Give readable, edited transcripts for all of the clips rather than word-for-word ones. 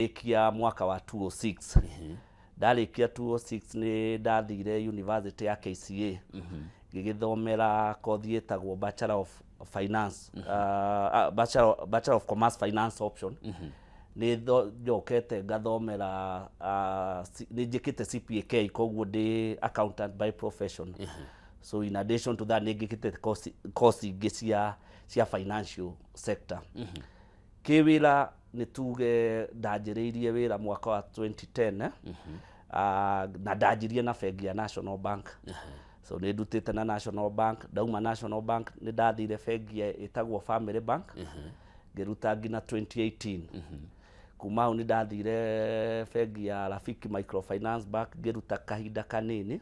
Rĩkia mwaka wa 206. Ndarĩkia 206 nĩ ndathire university ya KCA, ngĩgĩthomera kothi ĩtagwo Bachelor of Finance, Bachelor of Commerce Finance option. Nĩ njokete ngathomera, nĩ njĩkĩte CPAK, koguo ndĩ accountant by profession. So in addition to that, nĩ njĩkĩte course ingĩ cia financial sector. Kĩwĩra, nĩ tuge ndanjĩrĩirie wĩra mwaka wa 2010, eh? Na ndanjirie na bengi ya National Bank. So nĩ ndutĩte na National Bank. Ndauma National Bank, nĩ ndathire bengi ĩtagwo Family Bank, ngĩruta nginya 2018. Kuma hau nĩ ndathire bengi ya Rafiki Microfinance Bank, ngĩruta kahinda kanini.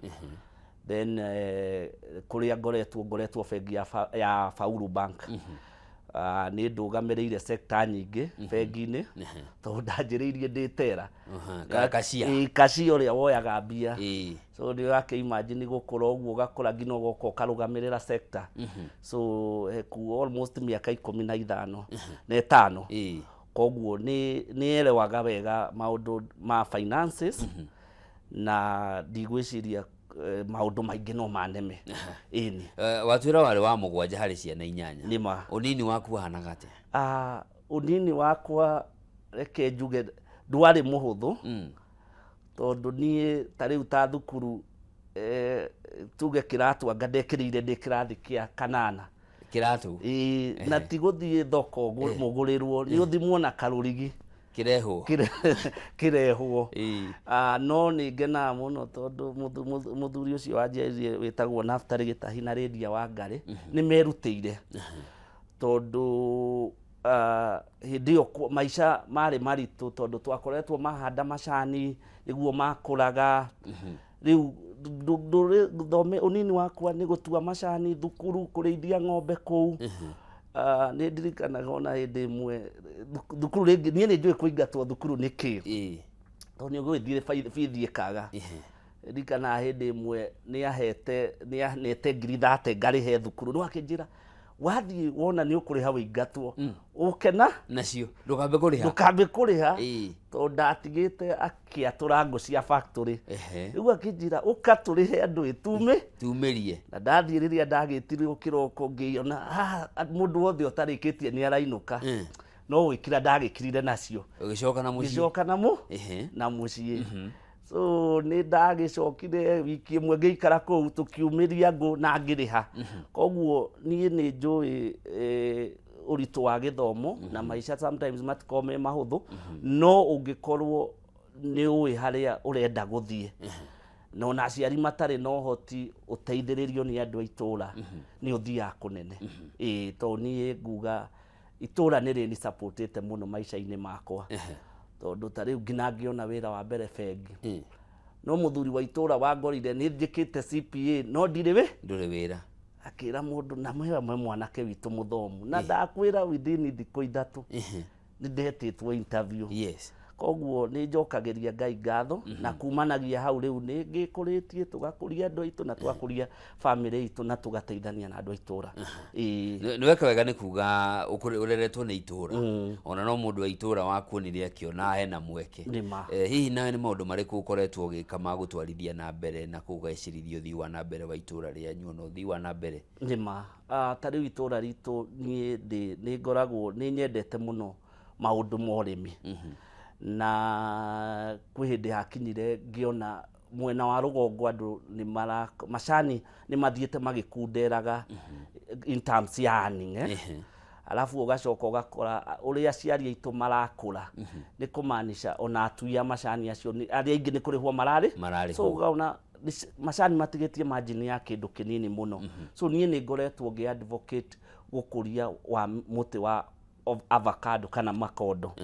Then kũrĩa ngoretwo bengi ya Faulu Bank. Nĩ ndũgamĩrĩire sector nyingĩ bengi-inĩ, tondũ ndanjĩrĩirie ndĩ teller. Kacia. Ĩĩ, kacia ũrĩa woyaga mbia. So nĩ ũrakĩ imagine gũkũra ũguo, ũgakũra nginya ũgoka ũkarũgamĩrĩra sector. So ku almost mĩaka 15 na 5. Koguo nĩ erewaga wega maũndũ ma finances, na ndigwĩciria maũndũ maingĩ no maneme, ĩni. Watwĩra warĩ wa mũgwanja harĩ ciana inyanya. Nĩma. Ũnini waku wahanaga atĩa? Ũnini wakwa, reke njuge ndwarĩ mũhũthũ, tondũ niĩ ta rĩu ta thukuru, tuge kĩratũ anga ndekĩrĩire ndĩ kĩrathi kĩa kanana. Kĩratũ? Ĩĩ, na ti gũthiĩ thoko mũgũrĩrwo, nĩ ũthimwo na karũrigi. Kĩrehwo. Kĩrehwo. No nĩ ngenaga mũno tondũ mũthuri ũcio wanjiarire wĩtagwo Naftali Gĩtahi na Rĩndia wa Ngarĩ nĩ merutĩire, tondũ hĩndĩ ĩyo maica marĩ maritũ, tondũ twakoretwo mahanda macani nĩguo makũraga. Rĩu thome ũnini wakwa nĩ gũtua macani thukuru, kũrĩithia ng'ombe kũu. Nĩ ndirikanaga ona hĩndĩ ĩmwe thukuru rĩngĩ, niĩ nĩ njũĩ kũingatwo thukuru nĩ kĩ, tondũ nĩ ũgũgĩthiĩ bithi ĩkaga. Ndirikanaga hĩndĩ ĩmwe nĩ ahete, nĩ anete 30,000 ngarĩhe thukuru, no akĩnjĩra, "Wathiĩ wona nĩ ũkũrĩha wĩingatwo, ũke na Nacio ndũkambe kũrĩha. Ndũkambe kũrĩha." Tondũ ndatigĩte akĩatũra ngũ cia factory. Rĩu akĩnjĩra, "Ũka tũrĩhe andũ ĩtume." Tumĩrie. Na ndathiĩ, rĩrĩa ndagĩtirwo kĩroko, ngĩona mũndũ wothe ũtarĩkĩtie nĩ arainũka. No gwĩkira ndagĩkirire nacio. Ũgĩcoka na mũciĩ. Ngĩcoka na mũ na mũciĩ. So nĩ ndagĩcokire wiki ĩmwe ngĩikara kũu, tũkiumĩria ngũ na ngĩrĩha. Koguo niĩ nĩ njũĩ ũritũ wa gĩthomo na maica sometimes matikoragwo me mahũthũ, no ũngĩkorwo nĩ ũĩ harĩa ũrenda gũthiĩ, na ona aciari matarĩ na ũhoti, ũteithĩrĩrio nĩ andũ a itũra, nĩ ũthiaga kũnene. Ĩĩ, tondũ niĩ nguga itũra nĩ rĩni supportĩte mũno maica-inĩ makwa, tondũ ta rĩu nginya ngĩona wĩra wa mbere bengi, no mũthuri wa itũra wangorire nĩ njĩkĩte CPA no ndirĩ wĩ Ndũrĩ wĩra. Akĩra mũndũ na mwe mwanake witũ mũthomu, na ndakwĩra within thikũ 3 nĩ ndetĩtwo interview. Koguo nĩ njokagĩria Ngai ngatho, na kumanagia hau rĩu nĩ ngĩkũrĩtie, tũgakũria andũ aitũ na tũgakũria family itũ na tũgateithania na andũ a itũra, ĩĩ. Nĩ weka wega nĩ kuga ũreretwo nĩ itũra, ona no mũndũ wa itũra wakuonire akĩona hena mweke. Nĩ ma. Hihi nawe nĩ maũndũ marĩkũ ũkoretwo ũgĩka ma gũtwarithia na mbere na kũgacĩrithia ũthii wa na mbere wa itũra rĩanyu, ona ũthii wa na mbere? Nĩ ma. Ta rĩu itũra ritũ, niĩ ndĩ nĩ ngoragwo nĩ nyendete mũno maũndũ ma ũrĩmi, na kwĩ hĩndĩ hakinyire ngĩona mwena wa rũgongo andũ nĩ mara macani nĩ mathiĩte magĩkunderaga in terms ya earning, eh? Alafu ũgacoka ũgakora ũrĩa aciari aitũ marakũra, nĩ kũmaanisha ona atui a macani acio arĩa aingĩ nĩ kũrĩhwo mararĩ. Mararĩhwo. So ũkaona macani matigĩtie margin ya kĩndũ kĩnini mũno. So niĩ nĩ ngoretwo ngĩ advocate gũkũria wa mũtĩ wa of avocado kana makondo.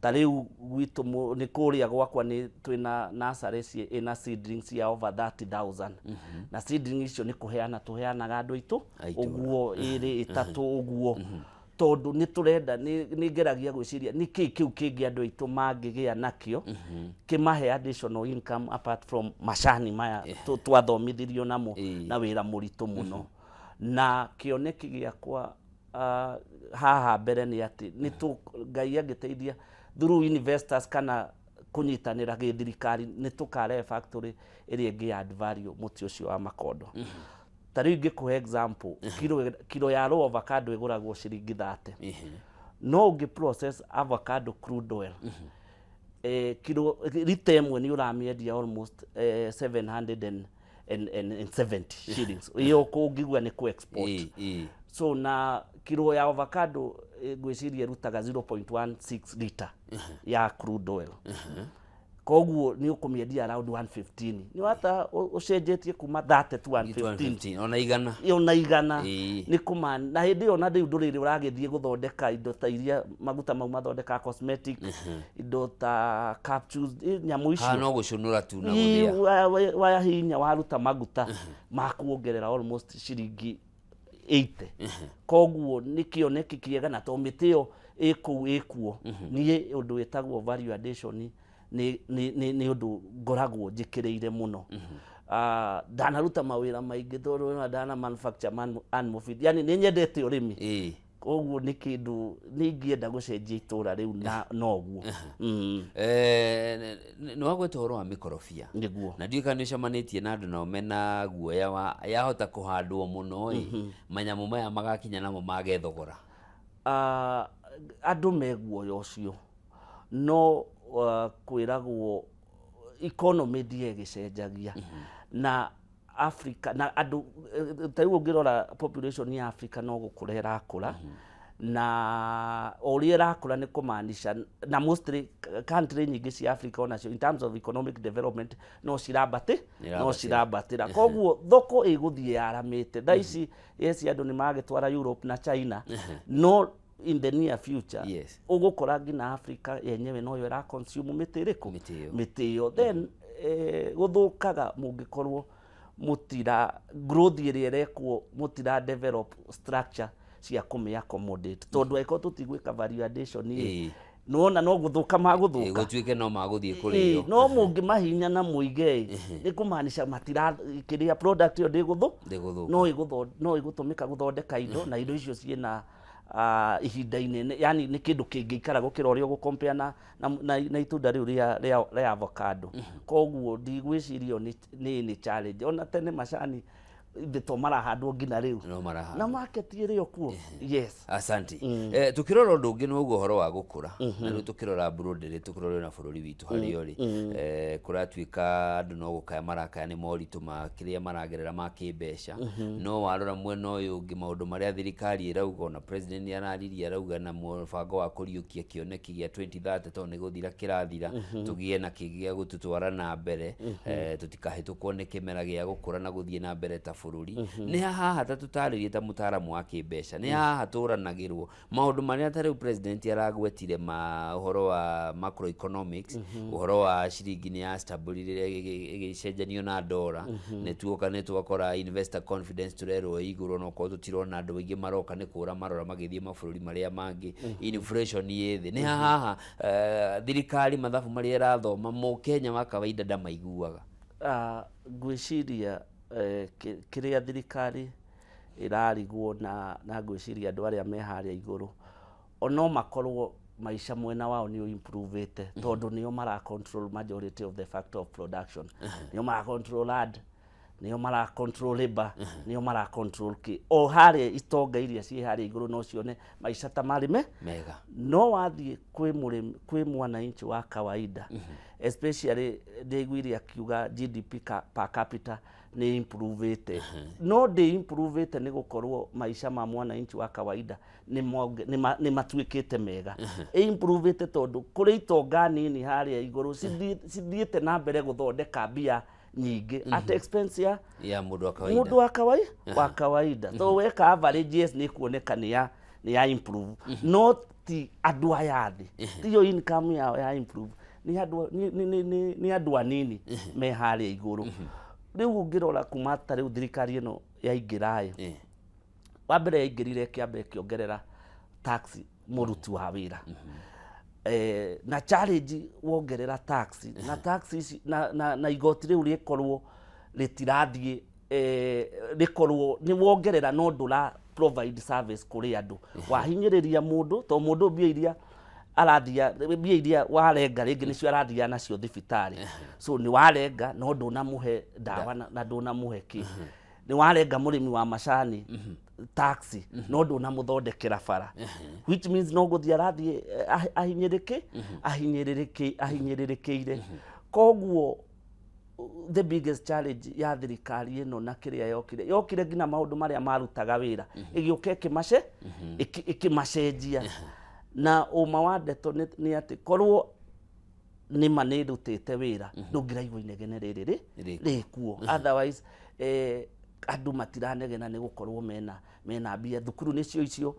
Ta rĩu gwitũ nĩ kũrĩa gwakwa nĩ twĩna nursery ĩna seedlings ya over 30,000, na seedling icio nĩ kũheana tũheanaga andũ aitũ. A itũra. Ũguo ĩrĩ ĩtatũ ũguo, tondũ nĩ tũrenda, nĩ ngeragia gwĩciria nĩ kĩĩ kĩu kĩngĩ andũ aitũ mangĩgĩa nakĩo kĩmahe additional income apart from macani maya twathomithirio namo na wĩra mũritũ mũno. Na kĩoneki gĩakwa haha mbere nĩ atĩ nĩ Ngai angĩteithia. Through investors kana kũnyitanĩra gĩthirikari, nĩ tũkarehe factory ĩrĩa ĩngĩ add value mũtĩ ũcio wa makondo. Ta rĩu ingĩkũhe example, kilo ya raw avocado ĩgũragwo ciringi 30. No ũngĩ process avocado crude oil, kilo rita ĩmwe nĩ ũramĩendia almost 770 shillings. Ĩyo kũngigua nĩ kũ export. Ĩĩ, ĩĩ. So na kilo ya avocado, ngwĩciria ĩrutaga 0.16 liter ya crude oil. Koguo nĩ ũkũmĩendia around 115. Nĩ wata ũcenjetie kuma 30 to 115. 115, ona igana. Ona igana. Ĩĩ. Nĩ kũma na hĩndĩ ĩyo na rĩu ndũrĩrĩ ũragĩthiĩ gũthondeka indo ta iria maguta mau mathondekaga, cosmetic, indo ta capsules, nyamũ Haha icio. No gũcũnũra tu na Ĩ, gũthĩa. Wahihinya waruta maguta makuongerera almost ciringi 80. Koguo nĩ kĩoneki kĩega, na to mĩtĩ ĩyo ĩ kũu ĩkuo. Niĩ ũndũ wĩtagwo value addition nĩ ũndũ ngoragwo njĩkĩrĩire mũno. Ndanaruta mawĩra maingĩ tondũ ona ndana manufacture animal feed, yani nĩ nyendete ũrĩmi. Koguo nĩ kĩndũ nĩ ingĩenda gũcenjia itũra rĩu na noguo. Nĩ wagweta ũhoro wa mĩkorobia. Nĩguo. Na ndiũĩ kana nĩ ũcemanĩtie na andũ nao mena guoya wa yahota kũhandwo mũno ĩ, manyamũ maya magakinya namo mage thogora. Andũ me guoya ũcio, no kwĩragwo economy ndie ĩgĩcenjagia na Africa na andũ, ta rĩu ũngĩrora population ya Africa no gũkũra ĩrakũra, na o ũrĩa ĩrakũra nĩ kũmaanisha na mostly country nyingĩ cia Africa onacio in terms of economic development no cirambatĩ no Ĩrambatĩra. Cirambatĩra. Koguo thoko ĩgũthiĩ yaramĩte. Thaa ici, yes, andũ nĩ magĩtwara Europe na China, no in the near future ũgũkora nginya Africa yenyewe noyo ĩra consume mĩtĩ ĩrĩkũ? Mĩtĩ ĩyo. Mĩtĩ ĩyo. Then gũthũkaga mũngĩkorwo mũtira growth ĩrĩa ĩrekwo, mũtira develop structure cia kũmĩ accommodate, tondũ angĩkorwo tũtigwĩka value addition ĩ, nĩwona no gũthũka magũthũka. Gũtuĩke no magũthiĩ Ĩĩ, kũrĩo. No mũngĩmahinya na mũige ĩ, nĩ kũmaanisha matira kĩrĩa product ĩyo ndĩgũthũ Ndĩgũthũka. No ĩgũtũmĩka gũthondeka indo, na indo icio ciĩna ihinda inene, yani nĩ kĩndũ kĩngĩikara gũkĩra ũrĩa ũgũ-compare na itunda rĩu rĩa avocado. Koguo ndigwĩciria nĩ challenge. Ona tene macani ithe to marahandwo nginya rĩu. No marahandwo. Na market ĩrĩ o kuo, yes. Asante. Tukirora ũndũ ũngĩ nĩ ũguo ũhoro wa gũkũra, na rĩu tukĩrora broadly, tukĩrora na bũrũri witũ harĩa ũrĩ, kũratuĩka andũ no gũkaya marakaya nĩ moritũ ma kĩrĩa maragerera ma kĩmbeca. No warora mwena ũyũ ũngĩ, maũndũ marĩa thirikari ĩrauga, ona president nĩ araririe, arauga na mũbango wa kũriũkia kĩoneki gĩa 2030, tondũ nĩ gũthira kĩrathira, tũgĩe na kĩgĩa gĩa gũtũtwara na mbere, tũtikahĩtũkwo nĩ kĩmera gĩa gũkũra na gũthiĩ na mbere ta bũrũri. Nĩ haha ta tũtarĩrie ta mũtaaramu wa kĩmbeca, nĩ haha tũranagĩrwo maũndũ marĩa ta rĩu president aragwetire ma ũhoro wa macroeconomics, ũhoro wa ciringi nĩ ya stable rĩrĩa ĩgĩcenjanio na ndora, nĩ tuoka nĩ twakora investor confidence tũrerwo ĩ igũrũ, no korwo tũtirona andũ aingĩ maroka nĩ kũra marora magĩthiĩ mabũrũri marĩa mangĩ, inflation ĩ thĩ. Nĩ haha thirikari mathabu marĩa ĩrathoma mũkenya wa kawaida ndamaiguaga. Ngwĩciria kĩrĩa thirikari ĩrarigwo na ngwĩciria andũ arĩa me harĩa igũrũ no makorwo maica mwena wao nĩ improvete, tondũ nĩo mara control majority of the factor of production, nĩo mara control land, nĩo mara control labor, nĩo mara control kĩ o harĩa itonga iria ciĩ harĩa igũrũ, no cione maica ta marĩ me mega. No wathiĩ kwĩ mũrĩmi, kwĩ mwananchi wa kawaida, especially ndĩiguire akiuga GDP per capita nĩ improvete, no ndĩ improvete nĩ gũkorwo maica ma mwananchi wa kawaida nĩ matuĩkĩte mega. Ĩ improvete tondũ kũrĩ itonga nini harĩa igũrũ cithiĩte na mbere gũthondeka mbia nyingĩ at expense ya ya mũndũ wa kawaida. Mũndũ wa kawaida. To weka average, yes, nĩ kuoneka nĩ ya improve, no ti andũ aya thĩ, tiyo income yao ya improve, nĩ andũ anini me harĩa igũrũ. Rĩu ũngĩrora kuma ta rĩu thirikari ĩno yaingĩra ĩ, wa mbere yaingĩrire ĩkĩamba ĩkĩongerera tax mũruti wa wĩra, na challenge wongerera tax na tax ici na igoti rĩu rĩkorwo rĩtirathiĩ, rĩkorwo nĩ wongerera no ndũra provide service kũrĩ andũ, wahinyĩrĩria mũndũ, to mũndũ mbia iria Arathia mbia iria warenga rĩngĩ nĩcio arathia nacio thibitarĩ. So nĩ warenga no ndũnamũhe ndawa na ndũnamũhe kĩ. Nĩ warenga mũrĩmi wa macani tax no ndũnamũthondekera bara, which means no gũthiĩ arathiĩ ahinyĩrĩkĩ ahinyĩrĩrĩkĩ ahinyĩrĩrĩkĩire. Koguo the biggest challenge ya thirikari ĩno na kĩrĩa yokire nginya maũndũ marĩa marutaga wĩra ĩgĩũka ĩkĩmacenjia. Na ũma wa ndeto nĩ atĩ korwo nĩma nĩ ĩrutĩte wĩra, ndũngĩraigua inegene rĩrĩ Rĩkuo. Rĩkuo. Otherwise andũ matiranegena nĩ gũkorwo mena mbia. Thukuru nĩcio icio,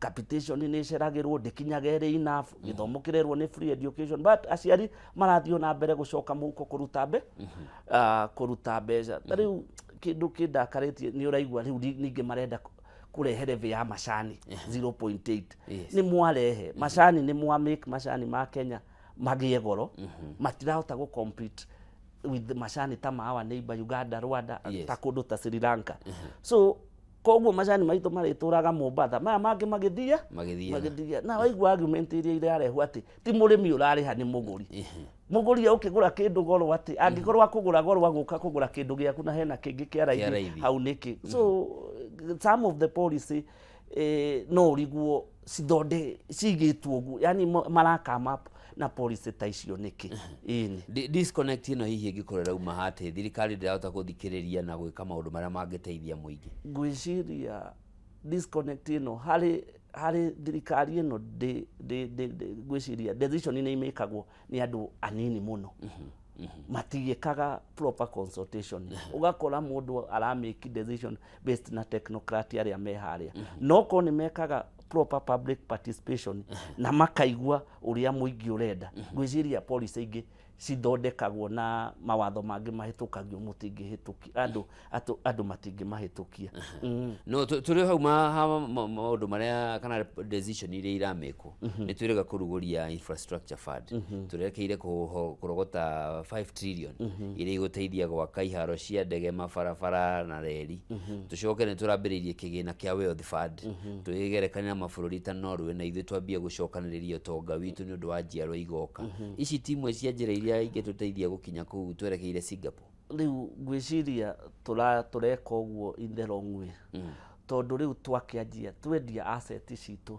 capitation nĩ ĩceragĩrwo, ndĩkinyaga ĩrĩ enough. Gĩthomo kĩrerwo nĩ free education, but aciari marathiĩ o na mbere gũcoka mũhuko kũruta mbeca. Ta rĩu kĩndũ kĩndakarĩtie nĩ ũraigua rĩu ningĩ marenda kũrehe levy ya macani 0.8. Nĩ mwarehe macani, nĩ mwa make macani ma Kenya magĩe goro, matirahota gũ compete with macani ta ma our neighbor Uganda, Rwanda, ta kũndũ ta Sri Lanka. So koguo macani maitũ marĩtũraga Mombatha, maya mangĩ magĩthia. Magĩthiaga. Magĩthia. Na waigua argument iria irarehwo atĩ ti mũrĩmi ũrarĩha, nĩ mũgũri. Mũgũri ũkĩgũra kĩndũ goro, atĩ angĩkorwo akũgũra goro, agũka kũgũra kĩndũ gĩaku na hena kĩngĩ kĩa raithi raithi. Hau nĩkĩ? So some of the policy no ũriguo cithonde cigĩtwo ũguo, yani mara come up na policy ta icio nĩkĩ? Ĩni. Disconnect ĩno hihi ĩngĩkorwo ĩrauma ha, atĩ thirikari ndĩrahota gũthikĩrĩria na gwĩka maũndũ marĩa mangĩteithia mũingĩ? Ngwĩciria disconnect ĩno harĩ thirikari ĩno ndĩ ngwĩciria decision nĩ imĩkagwo nĩ andũ anini mũno, matiĩkaga proper consultation. Ũgakora mũndũ aramake decision based na technocrat arĩa me harĩa. No korwo nĩ mekaga proper public participation na makaigua ũrĩa mũingĩ ũrenda, ngwĩciria policy ingĩ cithondekagwo na mawatho mangĩ mahĩtũkagio mũtingĩhĩtũkia andũ matingĩmahĩtũkia. No tũrĩ hau maũndũ marĩa kana decision iria iramĩkwo, nĩ twĩrĩga kũrugũria infrastructure fund, tũrekeire kũrogota 5 trillion iria igũteithia gwaka iharo cia ndege, mabarabara na reri. Tũcoke nĩ tũrambĩrĩirie kĩgĩna kĩa wealth fund, twĩgerekania na mabũrũri ta Norway, na ithuĩ twambie gũcokanĩrĩria ũtonga witũ nĩ ũndũ wa njiarwa igoka. Ici ti imwe cia njĩra iria ingĩtũteithia gũkinya kũu twerekeire Singapore? Rĩu ngwĩciria tũreka ũguo in the wrong way, tondũ rĩu twakĩanjia twendia asset citũ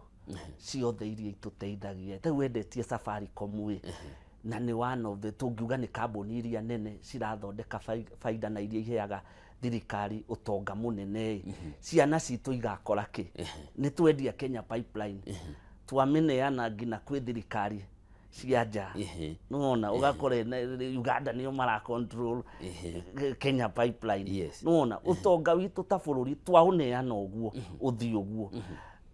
ciothe iria itũteithagia. Ta rĩu wendetie Safaricom ĩ, na nĩ one of the tũngiuga nĩ kambuni iria nene cirathondeka baida na iria iheaga thirikari ũtonga mũnene ĩ, ciana citũ igakora kĩ? Nĩ twendia Kenya Pipeline, twamĩneana nginya kwĩ thirikari cia nja. Nĩwona ũgakora Uganda nĩo mara control Kenya Pipeline. Nĩwona ũtonga witũ ta bũrũri twaũneana ũguo ũthiĩ ũguo.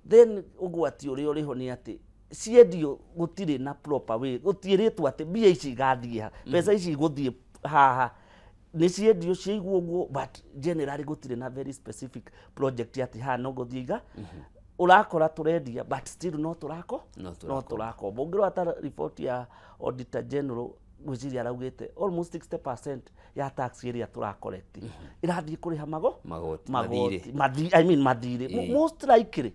Then ũgwati ũrĩa ũrĩho nĩ atĩ ciendio gũtirĩ na proper way, gũtiĩrĩtwo atĩ mbia ici igathiĩ ha, mbeca ici igũthiĩ haha. Nĩ ciendio ciaigwo ũguo, but generally gũtirĩ na very specific project atĩ haha no gũthiĩ iga. Ũrakora tũrendia but still no tũrako No no tũrakomba. Tũrakomba. Ũngĩrora ta report ya Auditor General, ngwĩciria araugĩte almost 60% ya tax ĩrĩa tũra collect ĩrathiĩ kũrĩha magoti, magoti mathirĩ. I mean mathirĩ. Most likely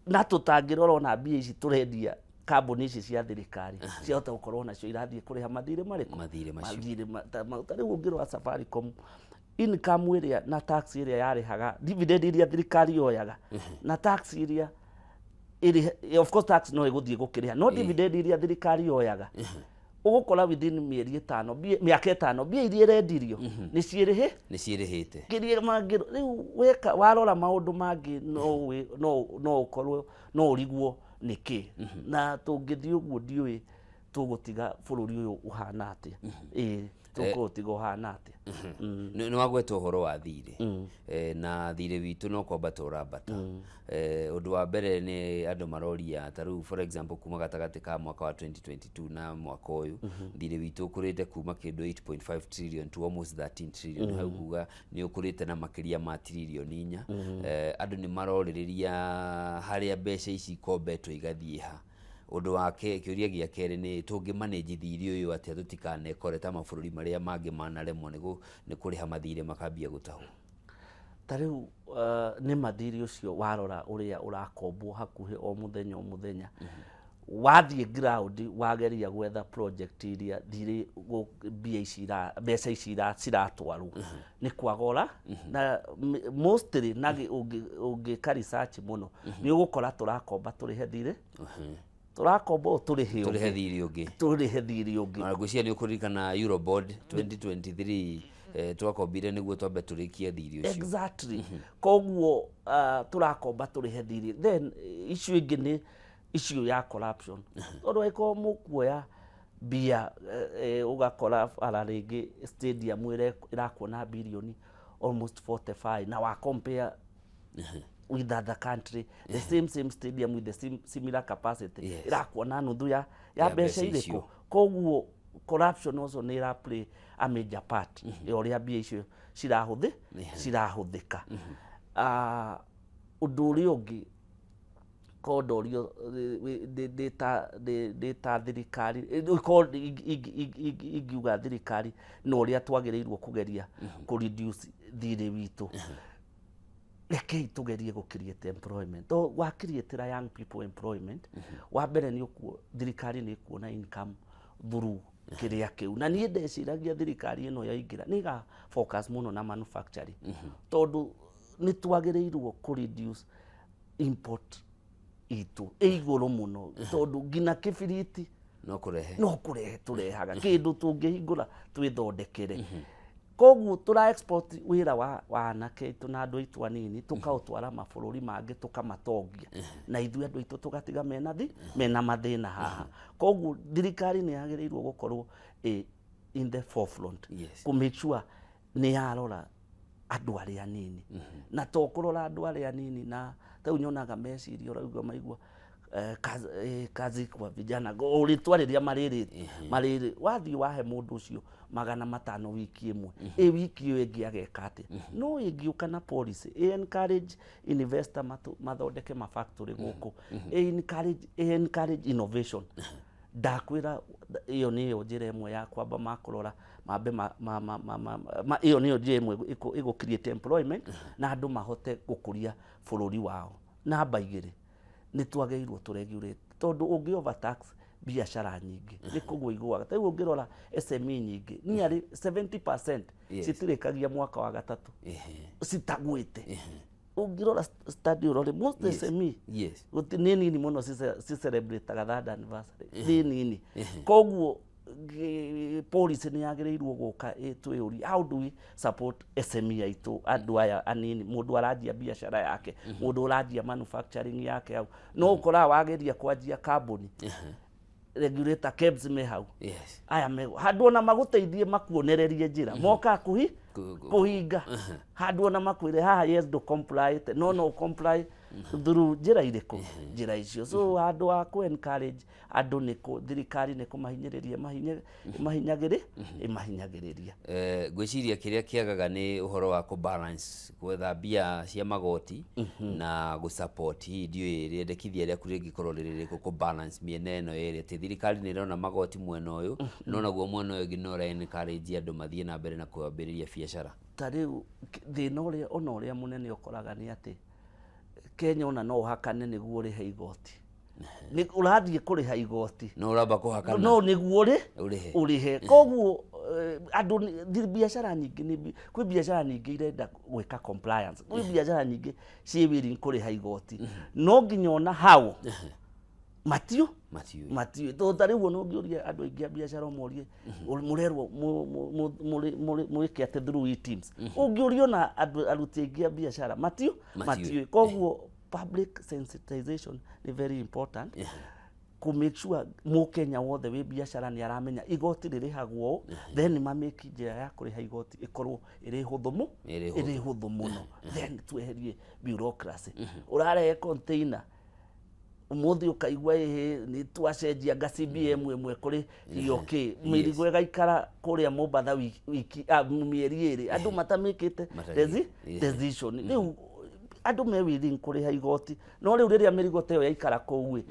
na tũtangĩrora ona mbia ici tũrendia kambuni ici cia thirikari ciahota gũkorwo nacio irathiĩ kũrĩha mathirĩ marĩkũ? Mathirĩ macio. Mathirĩ ta rĩu ũngĩrora Safaricom, income ĩrĩa na tax ĩrĩa yarĩhaga, dividend iria thirikari yoyaga na tax iria ĩrĩ, of course tax no ĩgũthiĩ gũkĩrĩha, no dividend iria thirikari yoyaga, ũgũkora within mĩeri 5, mĩaka 5, mbia iria ĩrendirio nĩ ciĩrĩhĩ nĩ ciĩrĩhĩte. Kĩrĩa mangĩ rĩu weka warora maũndũ mangĩ no ũkorwo no ũrigwo nĩkĩ. Na tũngĩthiĩ ũguo ndiũĩ tũgũtiga bũrũri ũyũ ũhana atĩa, ĩĩ, tũkũũtiga ũhana atĩa. Nĩ wagweta ũhoro wa thirĩ. Na thirĩ witũ no kwambata ũrambata. Ũndũ wa mbere nĩ andũ maroria, ta rĩu for example kuma gatagatĩ ka mwaka wa 2022 na mwaka ũyũ, thirĩ witũ ũkũrĩte kuma kĩndũ 8.5 trillion to almost 13 trillion. Hau kuga nĩ ũkũrĩte na makĩria ma tiririoni 4. Andũ nĩ marorĩrĩria harĩa mbeca ici ikombetwo igathiĩ ha. Ũndũ wa kĩũria gĩa kerĩ nĩ tũngĩ manage thirĩ ũyũ atĩa tũtikanekore ta mabũrũri marĩa mangĩ manaremwo nĩ kũrĩha mathirĩ makambia gũtahwo? Ta rĩu nĩ mathirĩ ũcio warora ũrĩa ũrakombwo hakuhĩ o mũthenya o mũthenya. Wathiĩ ground, wageria gwetha project iria thirĩ mbia ici mbeca ici ciratwarwo nĩ kwagora na mostly na ũngĩka research mũno, nĩ ũgũkora tũrakomba tũrĩhe thirĩ, tũrakomba ũũ tũrĩhe tũrĩhe thirĩ ũngĩ. Tũrĩhe thirĩ ũngĩ. Na ngwĩciria nĩ ũkũririkana Eurobond 2023, twakombire nĩguo twambe tũrĩkie thirĩ ũcio. Exactly. Koguo tũrakomba tũrĩhe thirĩ. Then issue ĩngĩ nĩ issue ya corruption, tondũ angĩkorwo mũkuoya mbia, ũgakora bara rĩngĩ stadium ĩrakuona birioni almost 45, na wa compare with other country, the same stadium with the same similar capacity ĩrakuona nuthu ya ya mbeca mbeca irĩkũ. Icio. Koguo corruption also nĩ ĩra play a major part ya ũrĩa mbia icio cirahũthĩka. Ah, ũndũ ũrĩa ũngĩ korwo ndorio ndĩ ta thirikari, korwo ingiuga thirikari na ũrĩa twagĩrĩirwo kũgeria kũ reduce thirĩ witũ, rekei tũgerie gũ create employment, to wa create young people employment, wa mbere nĩ ũkuo thirikari nĩ ĩkuona income through kĩrĩa kĩu. Na niĩ ndeciragia thirikari ĩno yaingĩra nĩ ĩga focus mũno na manufacturing, tondũ nĩ twagĩrĩirwo kũ reduce import itũ ĩ igũrũ mũno, tondũ nginya kĩbiriti no kũrehe no kũrehe tũrehaga kĩndũ tũngĩhingũra twĩthondekere. Koguo tũra export wĩra wa anake aitũ na andũ aitũ anini, tũkaũtwara mabũrũri mangĩ, tũkamatongia, na ithuĩ andũ aitũ tũgatiga mena mathĩna haha. Koguo thirikari nĩ yagĩrĩirwo gũkorwo ĩ in the forefront kũ make sure nĩ yarora andũ arĩa anini, na to kũrora andũ arĩa anini, na tau nyonaga meciria ũraigua maigua kazi kwa vijana, o rĩtwa rĩrĩa marĩrĩ marĩrĩ, wathiĩ wahe mũndũ ũcio 500 wiki ĩmwe, ĩ wiki ĩyo ĩngĩ ageka atĩa? No ĩngĩũka na policy ĩ encourage investor mathondeke ma factory gũkũ, ĩ encourage innovation, ndakwĩra ĩyo nĩyo njĩra ĩmwe ya kwamba makũrora mambe ĩyo nĩyo njĩra ĩmwe ĩgũ create employment na andũ mahote gũkũria bũrũri wao. Namba igĩrĩ, nĩ twagĩrĩirwo tũ regulate, tondũ ũngĩ overtax biacara nyingĩ nĩ kũgwa igũaga. Ta rĩu ũngĩrora SME nyingĩ nearly 70% citirĩkagia mwaka wa gatatũ citagwĩte. Ũngĩrora study ũrore most SME nĩ nini mũno cicelebrataga third anniversary, nĩ nini. Koguo policy nĩ yagĩrĩirwo gũka ĩtwĩyũrie, how do we support SME aitũ, andũ aya anini, mũndũ aranjia biacara yake, mũndũ ũranjia manufacturing yake hau. No ũkoraga wageria kwanjia kambuni, regulator KEBS me hau, aya me handũ ona magũteithie makuonererie njĩra, mokaga kũhinga handũ ona makwĩre haha, yes, ndũ comply, no comply through njĩra irĩkũ, njĩra icio. So handũ ha kũ encourage andũ, nĩ kũ thirikari nĩ kũmahinyĩrĩria ĩmahinyagĩrĩ ĩmahinyagĩrĩria. Ngwĩciria kĩrĩa kĩagaga nĩ ũhoro wa kũ balance gwetha mbia cia magoti na gũ support. Hihi ndiũĩ rĩendekithia rĩaku rĩngĩkorwo rĩrĩ rĩrĩkũ kũ balance mĩena ĩno ĩrĩ, atĩ thirikari nĩ ĩrona magoti mwena ũyũ, no naguo mwena ũyũ ũngĩ no ũra encourage andũ mathiĩ na mbere na kwambĩrĩria biacara? Ta rĩu thĩna ũrĩa ona ũrĩa mũnene ũkoraga nĩ atĩ Kenya ona no ũhakane nĩguo ũrĩhe igoti, nĩ ũrathiĩ kũrĩha igoti no ũramba kũhakana no nĩguo ũrĩ ũrĩhe. Ũrĩhe. Koguo andũ biacara nyingĩ kwĩ biacara nyingĩ irenda gwĩka compliance, kwĩ biacara nyingĩ ciĩ willing kũrĩha igoti, no nginya ona hau matio matiũĩ. Matiũĩ, tondũ ta rĩu ona ũngĩũria andũ aingĩ a biacara, ũmorie mũrerwo mwĩke atĩ through eTIMS, ũngĩũria ona andũ aruti aingĩ a biacara matio matiũĩ. Matiũĩ. Koguo public sensitization nĩ very important kũ make sure mũkenya wothe wĩ biacara nĩ aramenya igoti rĩrĩhagwo ũũ, then mamĩki njĩra ya kũrĩha igoti ĩkorwo ĩrĩ hũthũ Ĩrĩ hũthũ. Ĩrĩ hũthũ mũno, then tweherie bureaucracy. Ũrarehe container ũmũthĩ, ũkaigua ĩhĩ nĩ twacenjia nga CBM ĩmwe kũrĩ TOK, mĩrigo ĩgaikara kũrĩa Mombatha wiki mĩeri 2, andũ matamĩkĩte decision. Rĩu andũ me willing kũrĩha igoti, no rĩu rĩrĩa mĩrigo ta ĩyo yaikara kũu ĩ,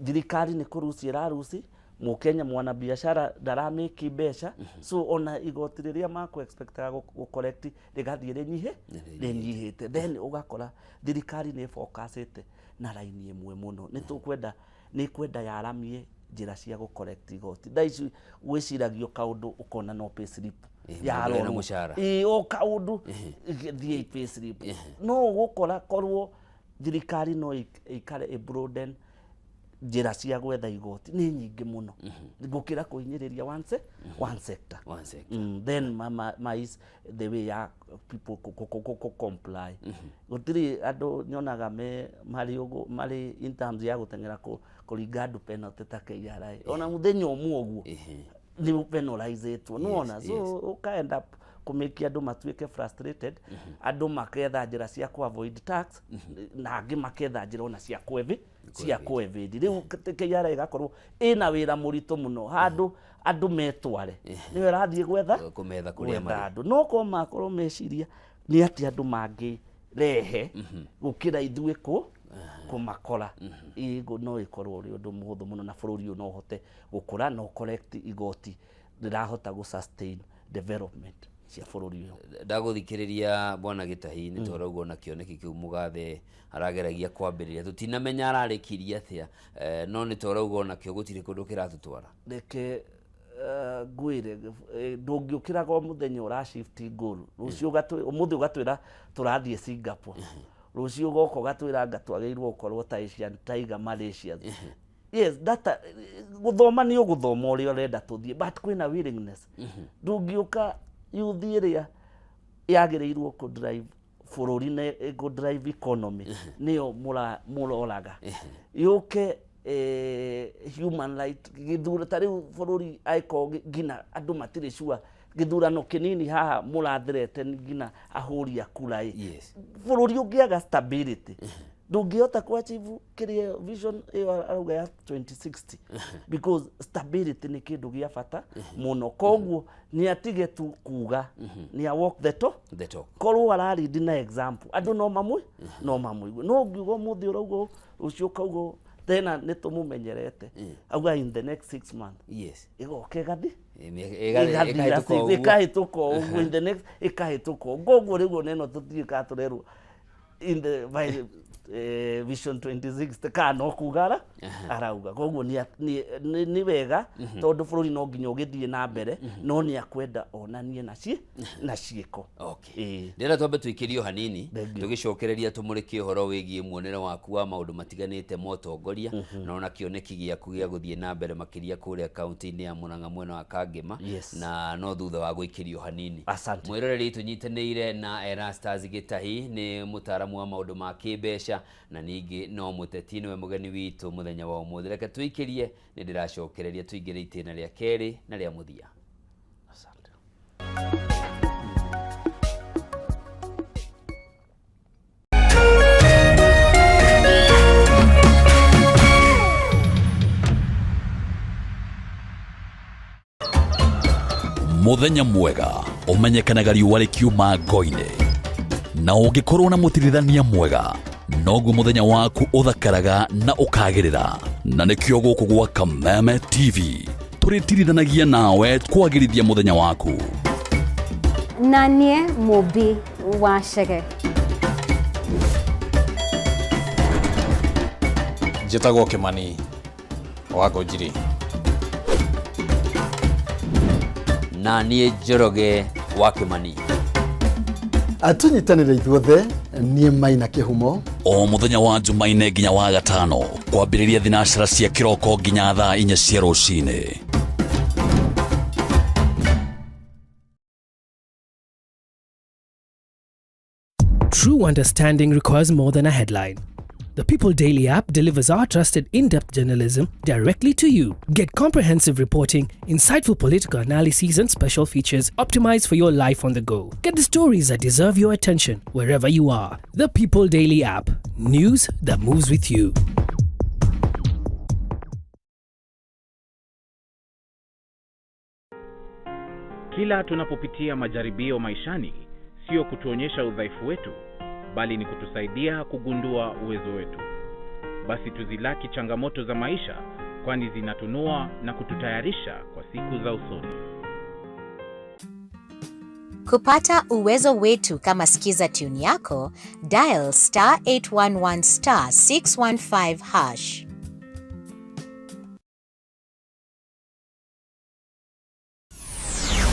thirikari nĩ kũruci ĩraruci, mũkenya mwana biacara ndaramĩki mbeca. So ona igoti rĩrĩa makũ expectaga gũ collect rĩgathiĩ rĩnyihĩte. Then ũgakora thirikari nĩ focusĩte na raini ĩmwe mũno, nĩ tũkwenda Nĩ kwenda yaramie njĩra cia gũ collect igoti. Thaa ici gwĩciragio kaũndũ ũkona no payslip. Mũndũ ena mũcara. Ĩĩ, o kaũndũ thiĩ payslip. No ũgũkora korwo thirikari no ĩikare ĩ broaden njĩra cia gwetha igoti nĩ nyingĩ mũno gũkĩra kũhinyĩrĩria one sector. One sector. Then ma is the way ya people ku comply. Gũtirĩ andũ nyonaga me marĩ ũguo, marĩ in terms ya gũteng'era kũringa andũ penalty ta KRA. Ona mũthenya ũmwe ũguo nĩ penalizĩtwo, nĩwona? So ũka end up kũmĩkia andũ matuĩke frustrated, andũ maketha njĩra cia ku avoid tax, na angĩ maketha njĩra ona cia kũ cia kũ evade. Rĩu KRA ĩgakorwo ĩna wĩra mũritũ mũno handũ andũ metware nĩyo ĩrathiĩ gwetha kũmetha kũrĩa gwetha marĩ. Andũ no korwo makorwo meciria nĩ atĩ andũ mangĩrehe gũkĩra ithuĩ kũmakora. Ĩĩ, no ĩkorwo ũrĩ ũndũ mũhũthũ mũno na bũrũri ũyũ no ũhote gũkũra na collect igoti rĩrahota gũ sustain development cia bũrũri ũyũ. Ndagũthikĩrĩria bwana Gĩtahi, nĩ twarauga ona kĩoneki kĩu mũgathe arageragia kwambĩrĩria, tũtinamenya ararĩkirie atĩa, no nĩ twarauga onakĩo gũtirĩ kũndũ kĩratũtwara. Reke ngwĩre, ndũngĩũkĩraga o mũthenya ũra shift goal, rũciũ ũmũthĩ ũgatwĩra tũrathiĩ Singapore, rũciũ ũgoka ũgatwĩra anga twagĩrĩirwo gũkorwo ta Asian Tiger Malaysia. Yes, data gũthoma nĩ ũgũthoma ũrĩa ũrenda tũthiĩ, but kwĩna willingness. Ndũngĩũka youth ĩrĩa yagĩrĩirwo kũ drive bũrũri na kũ drive economy nĩyo mũroraga yũke, human right gĩthurano ta rĩu bũrũri angĩkorwo nginya andũ matirĩ sure gĩthurano kĩnini haha mũrathirete nginya ahũri a kura ĩ. Bũrũri ũngĩaga stability ndũngĩhota ku achieve kĩrĩa vision ĩyo arauga ya 2060, because stability nĩ kĩndũ gĩa bata mũno. Koguo nĩ atige tu kuga, nĩ a walk the talk. The talk. Korwo ararindi na example, andũ no mamwe no mamũigue. No ũngiuga ũmũthĩ ũrauga, rũciũ ũkauga, tena nĩ tũmũmenyerete auga in the next 6 months ĩgoka ĩgathi ĩkahĩtũka ũguo. Ĩkahĩtũka ũguo, in the next ĩkahĩtũka ũguo. Koguo rĩu ona ĩno tũtiũĩ kana tũrerwo in the by vision 2060 kana no kuga arauga. Koguo nĩ wega tondũ bũrũri no nginya ũgĩthiĩ na mbere, no nĩ akwenda onanie na ciĩko. Okay. Ndĩrenda twambe tũikĩrio hanini. Thank you. Tũgĩcokereria tũmũrĩkie ũhoro wĩgiĩ muonere waku wa maũndũ matiganĩte ma ũtongoria na ona kĩoneki gĩaku gĩa gũthiĩ na mbere makĩria kũrĩa kaunti-inĩ ya Murang'a mwena wa Kangema. Na no thutha wa gwĩkĩrio hanini. Asante. Mwĩroreri, tũnyitanĩire na Erastus Gĩtahi, nĩ mũtaaramu wa maũndũ ma kĩmbeca na ningĩ no mũteti, nĩwe mũgeni witũ mũthenya wa ũmũthĩ. Reke tũikĩrie, nĩ ndĩracokereria tũingĩre itĩna rĩa kerĩ na rĩa mũthia. Asante. Muthenya mwega ũmenyekanaga riũa rĩkiuma ngo-inĩ, na ũngĩkorwo na mũtirithania mwega noguo mũthenya waku ũthakaraga na ũkagĩrĩra. Na nĩkĩo gũkũ gwa Kameme TV tũrĩtirithanagia nawe kwagĩrithia mũthenya waku. Na niĩ Mũmbi wa Chege. Njĩtagwo Kĩmani wa Ngũnjiri. Na niĩ Njoroge wa Kĩmani. Tũnyitanĩre ithuothe, niĩ Maina Kĩhumo. O mũthenya wa Jumaine nginya wa gatano kwambĩrĩria thinacara cia kĩroko nginya thaa 4 cia rũcinĩ. True understanding requires more than a headline. The People Daily app delivers our trusted in depth journalism directly to you. Get comprehensive reporting, insightful political analyses, and special features optimized for your life on the go. Get the stories that deserve your attention wherever you are. The People Daily app. News that moves with you. Kila tunapopitia majaribio maishani, sio kutuonyesha udhaifu wetu, bali ni kutusaidia kugundua uwezo wetu. Basi tuzilaki changamoto za maisha, kwani zinatunua na kututayarisha kwa siku za usoni. Kupata uwezo wetu kama Skiza tune yako, dial *811 *615#.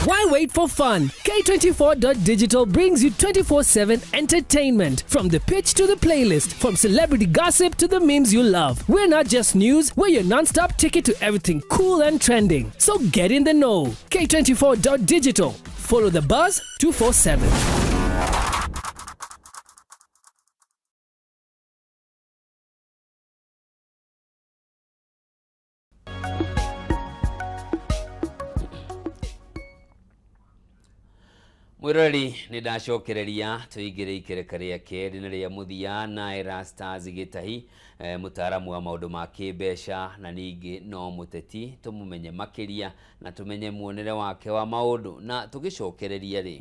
Why wait for fun? K24.digital brings you 24/7 entertainment. From the pitch to the playlist, from celebrity gossip to the memes you love. We're not just news, we're your non stop ticket to everything cool and trending. So get in the know. K24.digital. Follow the buzz 247. Mwiroreri, nĩ ndacokereria tũingĩre ikereka rĩa kerĩ na rĩa mũthia na Erastus Gĩtahi, mũtaaramu wa maũndũ ma kĩmbeca na ningĩ no mũteti, tũmũmenye makĩria na tũmenye muonere wake wa maũndũ. Na tũgĩcokereria rĩ,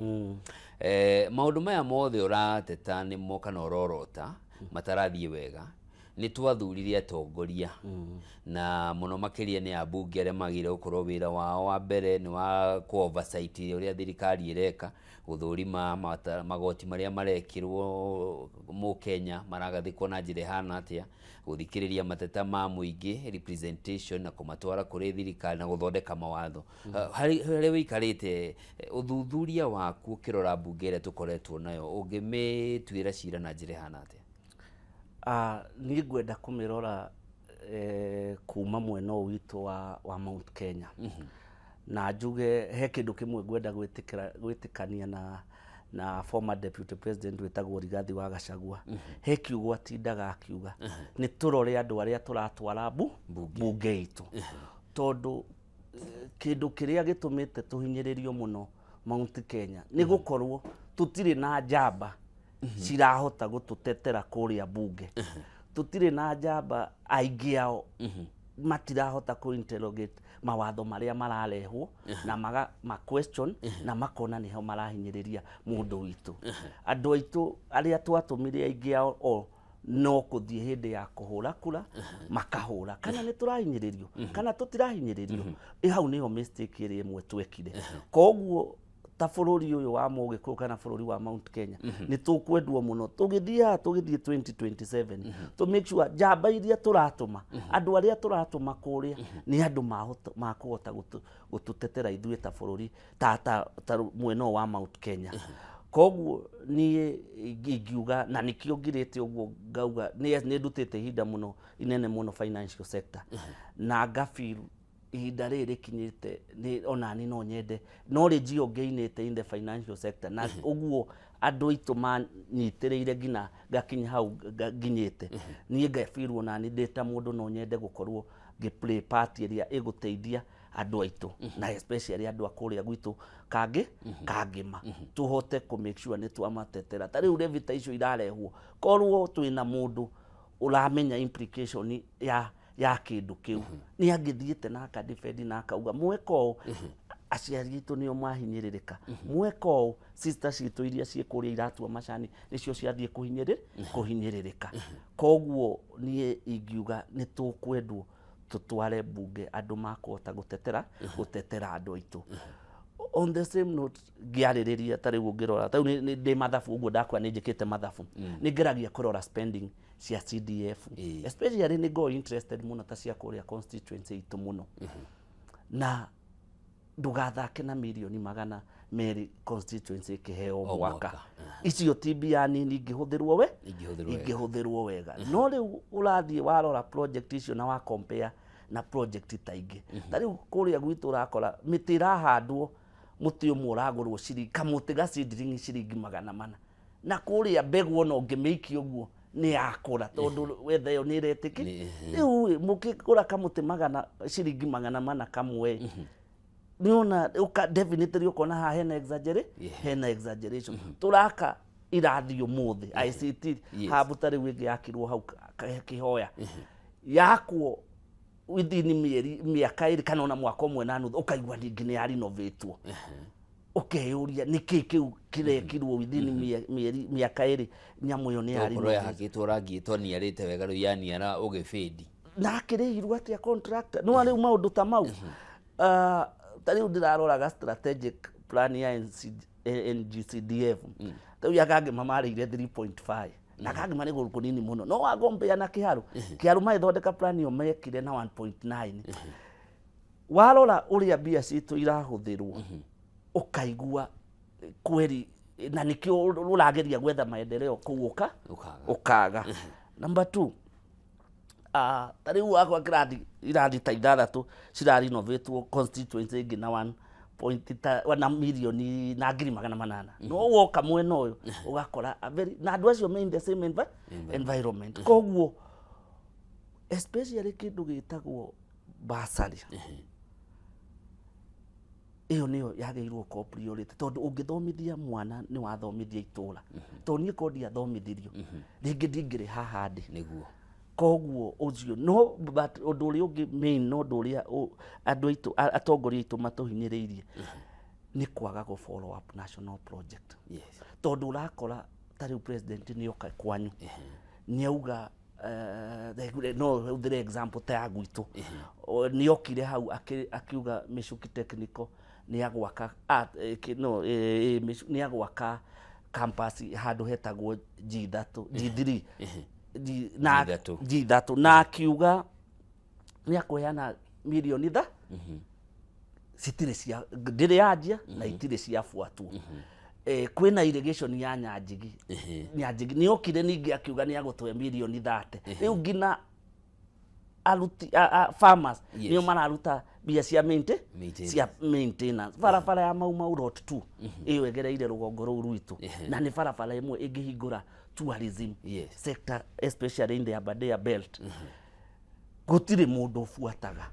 maũndũ maya mothe ũrateta nĩmo kana ũrorota matarathiĩ wega, nĩ twathurire atongoria, na mũno makĩria nĩ ambunge arĩa magĩrĩire gũkorwo wĩra wao wa mbere nĩ wa kũ oversight ũrĩa thirikari ĩreka, gũthũrima magoti marĩa marekĩrwo mũkenya maragathĩkwo na njĩra ĩhana atĩa, gũthikĩrĩria mateta ma mũingĩ, representation, na kũmatwara kũrĩ thirikari na gũthondeka mawatho. Harĩa wĩikarĩte, ũthuthuria waku ũkĩrora mbunge ĩrĩa tũkoretwo nayo, ũngĩmĩtuĩra cira na njĩra ĩhana atĩa? Niĩ ngwenda kũmĩrora kuma mwena ũyũ witũ wa Mount Kenya, na njuge he kĩndũ kĩmwe ngwenda gwĩtĩkania na former deputy president wĩtagwo Rigathi wa Gachagua. He kiugo atindaga akiuga nĩ tũrore andũ arĩa tũratwara mbunge itũ, tondũ kĩndũ kĩrĩa gĩtũmĩte tũhinyĩrĩrio mũno Mount Kenya nĩ gũkorwo tũtirĩ na njamba cirahota gũtũtetera kũrĩa mbunge. Tũtirĩ na njamba, aingĩ ao matirahota kũ interrogate mawatho marĩa mararehwo na maga ma question na makona nĩho marahinyĩrĩria mũndũ witũ. Andũ aitũ arĩa twatũmire, aingĩ ao o no kũthiĩ hĩndĩ ya kũhũra kura makahũra, kana nĩ tũrahinyĩrĩrio kana tũtirahinyĩrĩrio. Hau nĩho mistake ĩrĩa ĩmwe twekire. Koguo ta bũrũri ũyũ wa Mũgĩkũyũ kana bũrũri wa Mount Kenya, nĩ tũkwendwo mũno tũgĩthiĩ haha, tũgĩthiĩ 2027, to make sure njamba iria tũratũma, andũ arĩa tũratũma kũrĩa nĩ andũ makũhota gũtũtetera ithuĩ ta bũrũri, ta mwena ũyũ wa Mount Kenya. Koguo niĩ ingiuga, na nĩkĩo ngirĩte ũguo ngauga nĩ ndutĩte ihinda mũno inene mũno financial sector, na ngafeel ihinda rĩrĩ rĩkinyĩte nĩ onani no nyende knowledge ĩyo ngĩinĩte in the financial sector, na ũguo andũ aitũ manyitĩrĩire nginya ngakinya hau nginyĩte. Niĩ ngafeel onani ndĩ ta mũndũ no nyende gũkorwo ngĩ play part ĩrĩa ĩgũteithia andũ aitũ, na especially andũ a kũrĩa gwitũ kangĩ kangĩma, tũhote kũ make sure nĩ twamatetera. Ta rĩu levy ta icio irarehwo, korwo twĩna mũndũ ũramenya implication ya kĩndũ kĩu, nĩ angĩthiĩte na akadefend na akauga mweka ũũ aciari aitũ nĩo mahinyĩrĩrĩka, mweka ũũ sister citũ iria ciĩ kũrĩa iratua macani nĩcio ciathiĩ kũhinyĩrĩrĩka. Koguo niĩ ingiuga nĩ tũkwendwo tũtware mbunge andũ makũhota gũtetera andũ aitũ. On the same note, ngĩarĩrĩria ta rĩu ũngĩrora, ta rĩu ndĩ mathabu ũguo ndakwa nĩ njĩkĩte mathabu, nĩ ngeragia kũrora spending cia CDF, especially nĩ ngoragwo interested mũno ta cia kũrĩa constituency itũ mũno, na ndũgathake na mirioni 200 constituency ĩkĩheo O mwaka. Mwaka. Icio ti mbia nini ingĩhũthĩrwo we Ingĩhũthĩrwo wega. Ingĩhũthĩrwo wega. No rĩu ũrathiĩ warora project icio na wa compare na project ta ingĩ, ta rĩu kũrĩa gwitũ ũrakora mĩtĩ ĩrahandwo, mũtĩ ũmwe ũragũrwo ciringi, kamũtĩ ga seedling ciringi 400, na kũrĩa mbegũ ona ũngĩmĩikia ũguo nĩ yakũra, tondũ wetha ĩyo nĩ ĩretĩki. Rĩu ĩ, mũkĩgũra kamũtĩ magana ciringi 400 kamwe, nĩona definitely ũkona haha hena hena exaggeration. Tũraka irathi ũmũthĩ ICT hub, ta rĩu ĩngĩ yakirwo hau Kĩhoya, yakwo within mĩeri mĩaka 2 kana ona mwaka 1.5, ũkaigua ningĩ nĩ ya renovatwo. Ũkeyũria nĩkĩ kĩu kĩrekirwo within mĩeri mĩaka 2, nyamũ ĩyo nĩ ya Okorwo renovate. yahakĩtwo rangi ĩtoniarĩte wega, rĩu yaniara ũgĩbĩndi. Na akĩrĩhirwo atĩa contractor? No rĩu maũndũ ta mau. Ta rĩu ndĩraroraga strategic plan ya NGCDF, ta rĩu ya Kangema marĩire 3.5, na Kangema nĩ gũkũ kũnini mũno, no wagombea na Kĩharu. Kĩharu magĩthondeka plan ĩyo mekire na 1.9. Warora ũrĩa mbia citũ irahũthĩrwo. Ũkaigua kweri na nĩkĩo ũrageria gwetha maendeleo kũu ũka Ũkaga. Ũkaga. Number two, ta rĩu wakwa kĩrathi irathi ta ithathatũ cirarinovatwo constituency ĩngĩ na one point ta na mirioni na 800,000, no woka mwena ũyũ ũgakora a very, na andũ acio me in the same environment. Koguo especially kĩndũ gĩtagwo bursary, ĩyo nĩyo yagĩrĩirwo gũkorwo priority, tondũ ũngĩthomithia mwana nĩ wathomithia itũra, tondũ niĩ korwo ndiathomithirio rĩngĩ ndingĩrĩ haha ndĩ. Koguo ũcio no, but ũndũ ũrĩa ũngĩ main, no ũndũ ũrĩa andũ aitũ atongoria aitũ matũhinyĩrĩirie nĩ kwaga gũ follow up national project, tondũ ũrakora ta rĩu president nĩ oka kwanyu, nĩ auga no hũthĩre example ta ya gwitũ. Nĩ okire hau akiuga Michuki Technical nĩ agwaka no nĩ agwaka campus handũ hetagwo G3, G3 G, na G3. G3, na akiuga nĩ akũheana mirioni tha citirĩ cia ndĩrĩ yanjia na itirĩ ciabuatwo. Kwĩna irrigation ya Nyanjigi. Nyanjigi nĩ okire ningĩ akiuga nĩ agũtũhe mirioni 30. Rĩu nginya aruti farmers nĩo mararuta mbia cia Maintenance. cia maintenance. Barabara ya Mau Mau Road 2 ĩyo ĩgereire rũgongo rũu rwitũ, na nĩ barabara ĩmwe ĩngĩhingũra tourism sector, especially in the Aberdare belt, gũtirĩ mũndũ ũbuataga,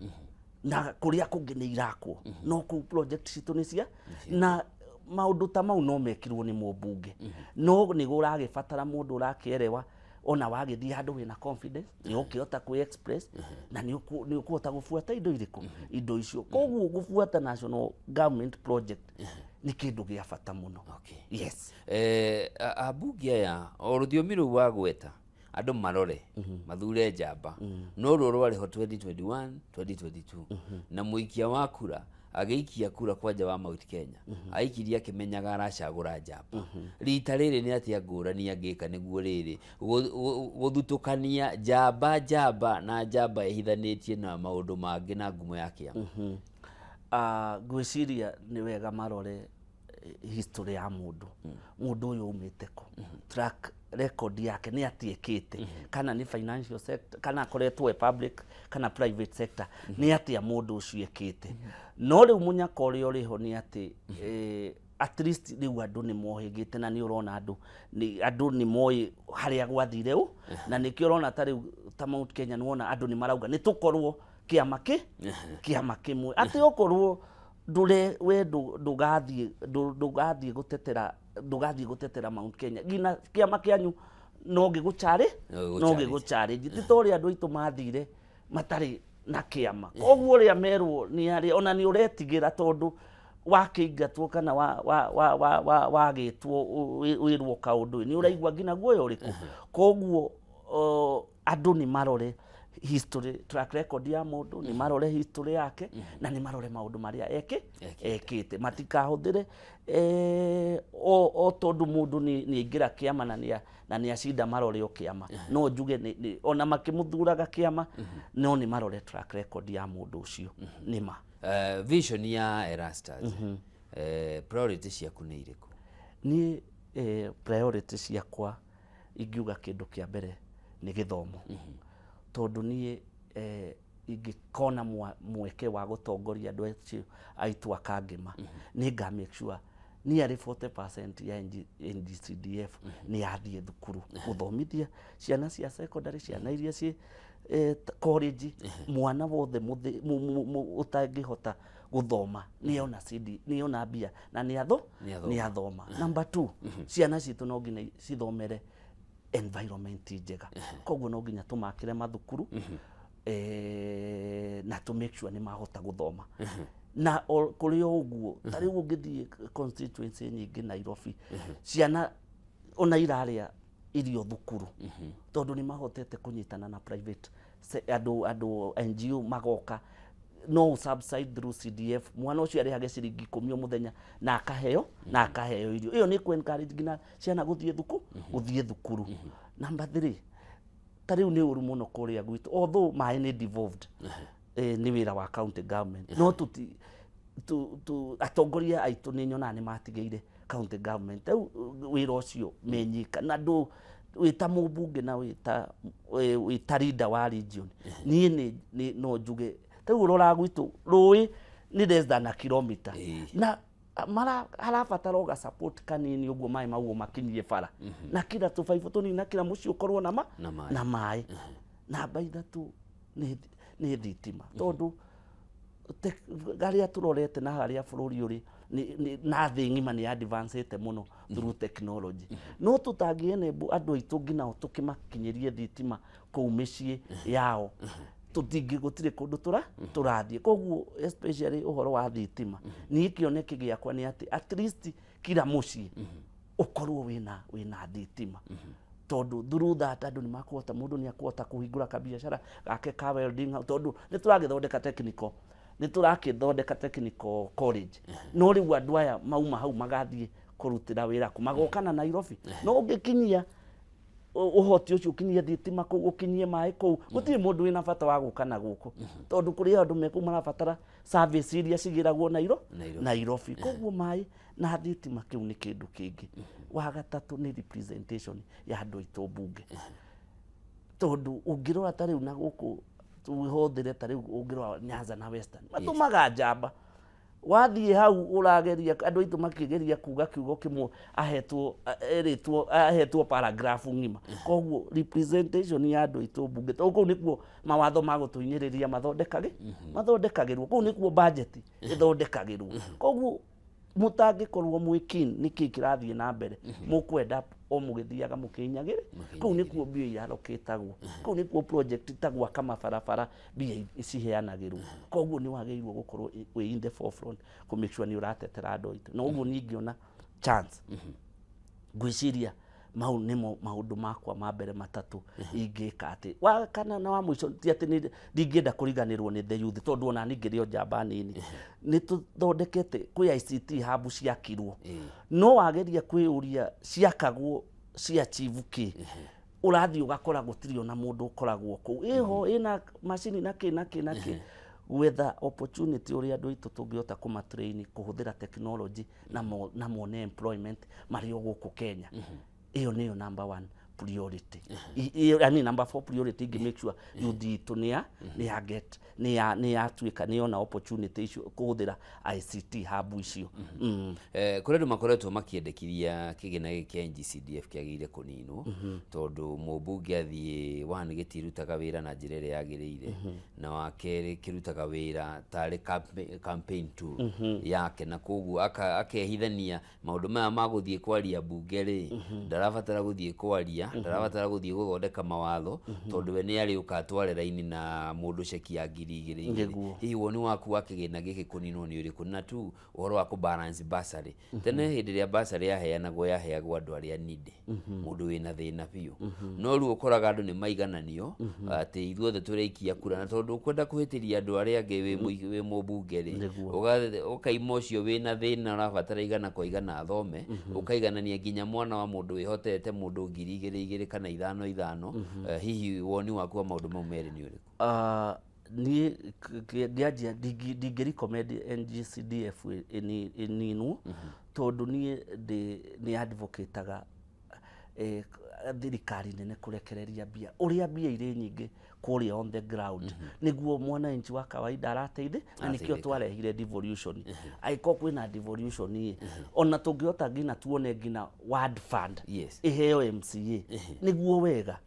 na kũrĩa kũngĩ nĩ irakwo, no kũu project citũ nĩ cia na maũndũ ta mau no mekirwo nĩ mũmbunge, no nĩ ũragĩbatara mũndũ ũrakĩerewa, ona wagĩthiĩ handũ wĩna confidence nĩ ũkĩhota kwĩ express na nĩ ũkũhota gũbuata indo irĩkũ, indo icio. Koguo gũbuata national government project nĩ kĩndũ gĩa bata mũno. Yes. Ambunge aya o rũthiomi rũu wagweta, andũ marore mathure njamba, no ruo rwarĩ ho 2021, 2022, na mũikia wa kura agĩikia kura kwanja wa Mount Kenya aikirie akĩmenyaga aracagũra njamba. Rita rĩrĩ nĩ atĩa ngũrani angĩka nĩguo rĩrĩ gũthutũkania njamba njamba na njamba ĩhithanĩtie na maũndũ mangĩ na ngumo ya kĩama? Ngwĩciria nĩ wega marore history ya mũndũ, mũndũ ũyũ umĩte kũ, track record yake nĩ atĩ ekĩte, kana nĩ financial sector, kana akoretwo e public kana private sector, nĩ atĩa mũndũ ũcio ekĩte. No rĩu mũnyaka ũrĩa ũrĩ ho nĩ atĩ at least rĩu andũ nĩ mohĩgĩte, na nĩ ũrona andũ nĩ moĩ harĩa gwathire ũ, na nĩkĩo ũrona ta rĩu ta Mount Kenya nĩ wona andũ nĩ marauga nĩ tũkorwo kĩama kĩmwe, atĩ okorwo ndũre we ndũgathiĩ gũtetera Mount Kenya nginya kĩama kĩanyu no gĩgũcharĩ No no gĩgũ-challenge. Gĩgũchallenge ti ta ũrĩa andũ aitũ mathire matarĩ na kĩama. Koguo ũrĩa merwo nĩ arĩa ona nĩ ũretigĩra, tondũ wakĩingatwo kana wa wagĩtwo wĩrwo kaũndũ nĩ ũraigua nginya guoya ũrĩkũ. Koguo andũ nĩ marore history, track record ya mũndũ, nĩ marore history yake na nĩ marore maũndũ marĩa ekĩte, matikahũthĩre o tondũ mũndũ nĩ aingĩra kĩama na nĩ acinda marore o kĩama. No njuge ona makĩmũthuraga kĩama, no nĩ marore track record ya mũndũ ũcio nĩ ma. Vision ya Erastus, priority ciaku nĩ irĩkũ? Niĩ priority ciakwa ingiuga kĩndũ kĩa mbere nĩ gĩthomo, tondũ niĩ ingĩkona mweke wa gũtongoria andũ acio aitũ a Kangema, nĩ nga make sure nearly 40% ya NGCDF nĩ yathiĩ thukuru gũthomithia ciana cia secondary, ciana iria ciĩ college, mwana wothe ũtangĩhota gũthoma nĩona CD, nĩona mbia na nĩ atho Nĩ athoma. Nĩ athoma. Number two, ciana citũ no nginya cithomere environment njega, koguo no nginya tũmakĩre mathukuru na tũ make sure nĩ mahota gũthoma. Na kũrĩ o ũguo, ta rĩu ũngĩthiĩ constituency nyingĩ Nairobi, ciana ona irarĩa irio thukuru, tondũ nĩ mahotete kũnyitana na private andũ NGO magoka no subside through CDF, mwana ũcio arĩhage ciringi 10 o mũthenya na akaheo irio. Ĩyo nĩ kũ encourage nginya ciana gũthiĩ thukuru. Number three, ta rĩu nĩ ũru mũno kũrĩa gwitũ, although maĩ nĩ devolved, nĩ wĩra wa county government, no Atongoria aitũ nĩ nyonaga nĩ matigĩire county government rĩu wĩra ũcio menyika, na ndũ wĩta mũmbunge na wĩta leader wa region, niĩ no njuge rĩu ũroraga gwitũ rũĩ nĩ less than a kilometer na mara harabatara o ga support kanini ũguo maĩ mau makinyie bara na kila tũbaibũ tũnini na kila mũciĩ ũkorwo na ma Na maĩ. Na maĩ. Namba 3 nĩ thitima, tondũ harĩa tũrorete na harĩa bũrũri ũrĩ na thĩ ng'ima nĩ advancete mũno through technology, no tũtangĩ enable andũ aitũ nginao tũkĩmakinyĩrie thitima kũu mĩciĩ yao, tũtingĩ gũtirĩ kũndũ tũrathiĩ. Koguo especially ũhoro wa thitima, niĩ kĩoneki gĩakwa nĩ atĩ at least kila mũciĩ ũkorwo wĩna thitima, tondũ through that andũ nĩ makũhota, mũndũ nĩ akũhota kũhingũra kabiacara gake ka welding hau, tondũ nĩ tũrakĩthondeka technical college, no rĩu andũ aya mauma hau magathiĩ kũrutĩra wĩra kũ? Magoka na Nairobi. No ũngĩkinyia ũhoti ũcio, ũkinyie thitima kũu, ũkinyie maĩ kũu, gũtirĩ mũndũ wĩna bata wa gũka na gũkũ, tondũ kũrĩ andũ me kũu marabatara service iria cigĩragwo Nairobi. Nairobi. Koguo maĩ na thitima kĩu nĩ kĩndũ kĩngĩ. Wa gatatũ nĩ representation ya andũ aitũ mbunge, tondũ ũngĩrora ta rĩu na gũkũ tũhũthĩre, ta rĩu ũngĩrora Nyanza na Western, matũmaga njamba wathiĩ hau ũrageria andũ aitũ makĩgeria kuga kiugo kĩmwe, ahetwo erĩtwo ahetwo paragraph ng'ima. Koguo representation ya andũ aitũ mbunge, tondũ kũu nĩkuo mawatho ma gũtũhinyĩrĩria mathondekagĩrwo, kũu nĩkuo budget ĩthondekagĩrwo. Koguo mũtangĩkorwo mwĩ keen nĩkĩ kĩrathiĩ na mbere, mũkwenda o mũgĩthiaga mũkĩhinyagĩrĩ. Kũu nĩkuo mbia irarokĩtagwo, kũu nĩkuo project ta gwaka mabarabara mbia ciheanagĩrwo. Koguo nĩ wagĩrĩirwo gũkorwo wĩ in the forefront kũ make sure nĩ ũratetera andũ aitũ, na ũguo niĩ ingĩona chance, ngwĩciria mau nĩmo maũndũ makwa ma mbere matatũ ingĩka. Atĩ wa kana na wa mũico, ti atĩ ndingĩenda kũriganĩrwo nĩ the youth, tondũ ona niĩ ngĩrĩ o njamba nini. Nĩ tũthondekete kwĩ ICT hub ciakirwo, no wageria kwĩyũria ciakagwo cia achieve kĩ? Ũrathiĩ ũgakora gũtirĩ ona mũndũ ũkoragwo kũu ĩho ĩna macini na kĩ na kĩ na kĩ. Gwetha opportunity ũrĩa andũ aitũ tũngĩhota kũmatrain kũhũthĩra technology na mone employment marĩ o gũkũ Kenya, ĩyo nĩyo number one priority. Yani number four priority, ingĩ make sure youth itũ nĩ ya get nĩ yatuĩka nĩ yona opportunity icio kũhũthĩra ICT hub icio. Kũrĩ andũ makoretwo makĩendekithia kĩgĩna gĩkĩ kĩa NGCDF kĩagĩrĩire kũninwo, tondũ mũmbunge athiĩ one gĩtirutaga wĩra na njĩra ĩrĩa yagĩrĩire, na wa kerĩ kĩrutaga wĩra tarĩ campaign tool yake, na koguo akehithania maũndũ maya ma gũthiĩ kwaria mbunge rĩ, ndarabatara gũthiĩ kwaria, ndarabatara gũthiĩ gũthondeka mawatho, tondũ we nĩ arĩũka atware raini na mũndũ ceki ya 2000 2. Hihi woni waku wa kĩgĩna gĩkĩ kũninwo nĩ ũrĩkũ? Na tu ũhoro wa kũbalance bursary, tene hĩndĩ ĩrĩa bursary yaheanagwo, yaheagwo andũ arĩa needy, mũndũ wĩna thĩna biũ, no rĩu ũkoraga andũ nĩ maigananio atĩ ithuothe tũraikia kura, na tondũ ũkwenda kũhĩtĩria andũ arĩa angĩ wĩ mũmbunge rĩ, ũkaima ũcio wĩna thĩna ũrabatara 100% athome, ũkaiganania nginya mwana wa mũndũ wĩhotete, mũndũ 2000 2 kana 5 5. Hihi woni waku wa maũndũ mau merĩ nĩ ũrĩkũ? Niĩ ngĩanjia ndingĩ recommend NGCDF ĩninwo, tondũ niĩ nĩ advocataga thirikari nene kũrekereria mbia ũrĩa mbia irĩ nyingĩ kũrĩa on the ground, nĩguo mwananchi wa kawaida arateithĩ, na nĩkĩo Arateithĩka. twarehire devolution. Angĩkorwo kwĩna devolution ĩ, ona tũngĩhota nginya tuone nginya ward fund ĩheo MCA nĩguo wega.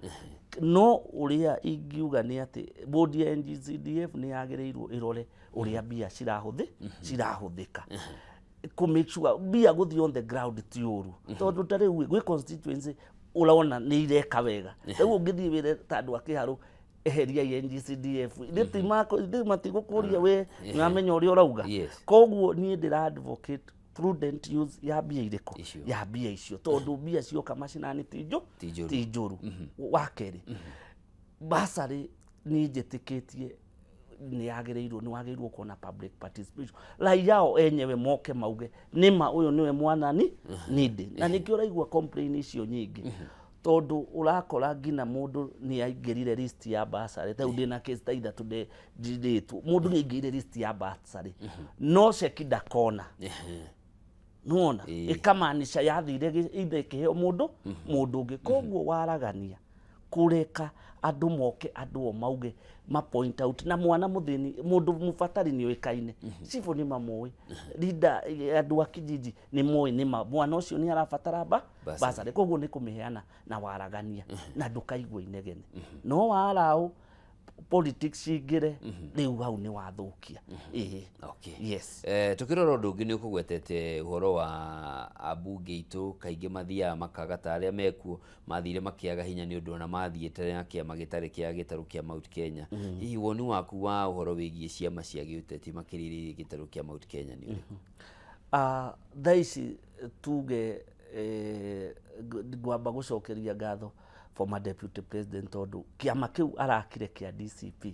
No ũrĩa ingiuga nĩ atĩ board ya NGCDF nĩ yagĩrĩirwo ĩrore ũrĩa mbia cirahũthĩka, kũ make sure mbia gũthiĩ on the ground ti ũru, tondũ ta rĩu gwĩ constituency ũrona nĩ ireka wega. Rĩu ũngĩthiĩ wĩre ta andũ a Kĩharũ, eheriai NGCDF, ithe matigũkũria we nĩwamenya ũrĩa ũrauga. Koguo niĩ ndĩra advocate prudent use ya mbia irĩkũ? Icio. Ya mbia icio, tondũ mbia cioka macinani ti njũ Ti njũru. Ti njũru. Wa kerĩ, bursary niĩ njĩtĩkĩtie nĩ wagĩrĩirwo kuona public participation, raia o enyewe moke mauge nĩma ũyũ nĩwe mwanani nindĩ, na nĩkĩo ũraigua complain icio nyingĩ. Tondũ ũrakora nginya mũndũ nĩ aingĩrire list ya bursary. Ta rĩu ndĩna case ta ithatũ ndĩtwo, mũndũ nĩ aingĩrire list ya bursary no ceki ndakona. Nĩwona? Ĩkamaanisha yathire either ĩkĩheo mũndũ ũngĩ. Koguo waragania kũreka andũ moke, andũ o mauge, ma point out, na mwana mũthĩni, mũndũ mũbatari nĩ ũĩkaine, cibũ nĩ mamũĩ, leader, andũ a kijiji nĩ moĩ nĩ mwana ũcio nĩ arabatara ba Bursary. Bursary. Koguo nĩ kũmĩheana na waragania na ndũkaigua inegene, no waraũ politics cingĩre rĩu hau nĩ wathũkia, ĩĩ. Yes. Tukĩrora ũndũ ũngĩ, nĩ ũkũgwetete ũhoro wa ambunge aitũ, kaingĩ mathiaga makaga ta arĩa mekuo mathire makĩaga hinya nĩ ũndũ ona mathiĩte na kĩama gĩtarĩ kĩa gĩtarũ kĩa Mount Kenya. Hihi woni waku wa ũhoro wĩgiĩ ciama cia gĩũteti, makĩria gĩtarũ kĩa Mount Kenya, nĩ ũrĩkũ? Thaa ici tuge ngwamba gũcokeria ngatho former deputy president, tondũ kĩama kĩu arakire kĩa DCP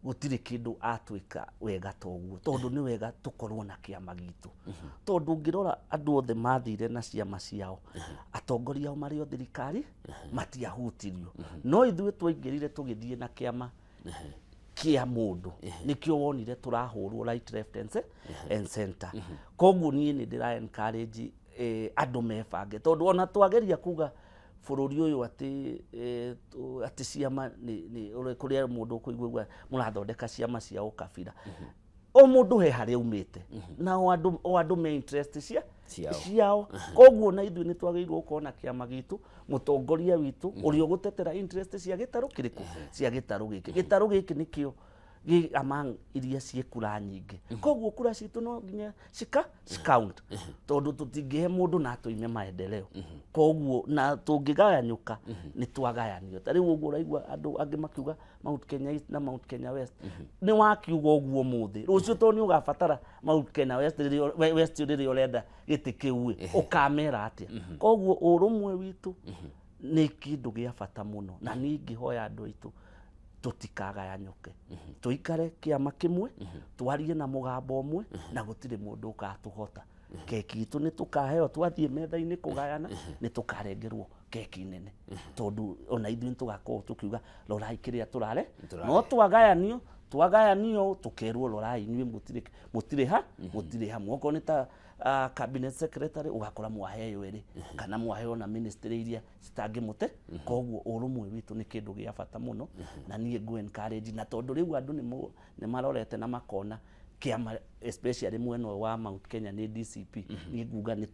gũtirĩ kĩndũ atwĩka wega ta ũguo, tondũ nĩ wega tũkorwo na kĩama gitũ, tondũ ũngĩrora andũ othe mathire na ciama ciao, atongoria ao marĩ o thirikari matiahutirio, no ithuĩ twaingĩrire tũgĩthiĩ na kĩama kĩa mũndũ, nĩkĩo wonire tũrahũrwo right, left and center. Koguo niĩ nĩ ndĩra encourage andũ mebange, tondũ ona twageria kuga bũrũri ũyũ atĩ atĩ ciama nĩ kũrĩa mũndũ ũkũigua mũrathondeka ciama cia ũkabira, o mũndũ he harĩa aumĩte, na o andũ me interest cia Ciao. Ciao. Koguo na ithuĩ nĩ twagĩrĩirwo gũkorwo na kĩama gitũ, mũtongoria witũ ũrĩa ũgũtetera interest cia gĩtarũ kĩrĩkũ, cia gĩtarũ gĩkĩ. Gĩtarũ gĩkĩ nĩkĩo gĩ among iria ciĩ kura nyingĩ, koguo kura citũ no nginya cika count, tondũ tũtingĩhe mũndũ na atũime maendeleo. Koguo na tũngĩgayanyũka nĩ twagayanio. Ta rĩu ũguo ũraigua andũ angĩ makiuga Mount Kenya East na Mount Kenya West, nĩ wakiuga ũguo mũthĩ, rũciũ tondũ nĩ ũgabatara Mount Kenya West rĩrĩa West rĩrĩa ũrenda gĩtĩ kĩu ĩ, ũkamera atĩa? Koguo ũrũmwe witũ nĩ kĩndũ gĩa bata mũno, na niĩ ingĩhoya andũ aitũ tũtikagayanyũke, tũikare kĩama kĩmwe, twarie na mũgambo ũmwe, na gũtirĩ mũndũ ũgatũhota. Keki itũ nĩ tũkaheo, twathiĩ metha-inĩ kũgayana nĩ tũkarengerwo keki nene, tondũ ona ithuĩ nĩ tũgakorwo tũkiuga, "Rorai kĩrĩa tũrare." Tũrare. No twagayanio tũkerwo, "Rorai inyuĩ mũtirĩ ha, mũtirĩ hamwe." Okorwo nĩ ta cabinet secretary, ũgakora mwaheo ĩrĩ kana mwaheo na ministry iria citangĩmũte. Koguo ũrũmwe witũ nĩ kĩndũ gĩa bata mũno, na niĩ ngũ encourage, na tondũ rĩu andũ nĩ marorete na makona kĩama, especially mwena ũyũ wa Mount Kenya nĩ DCP, niĩ nguga nĩ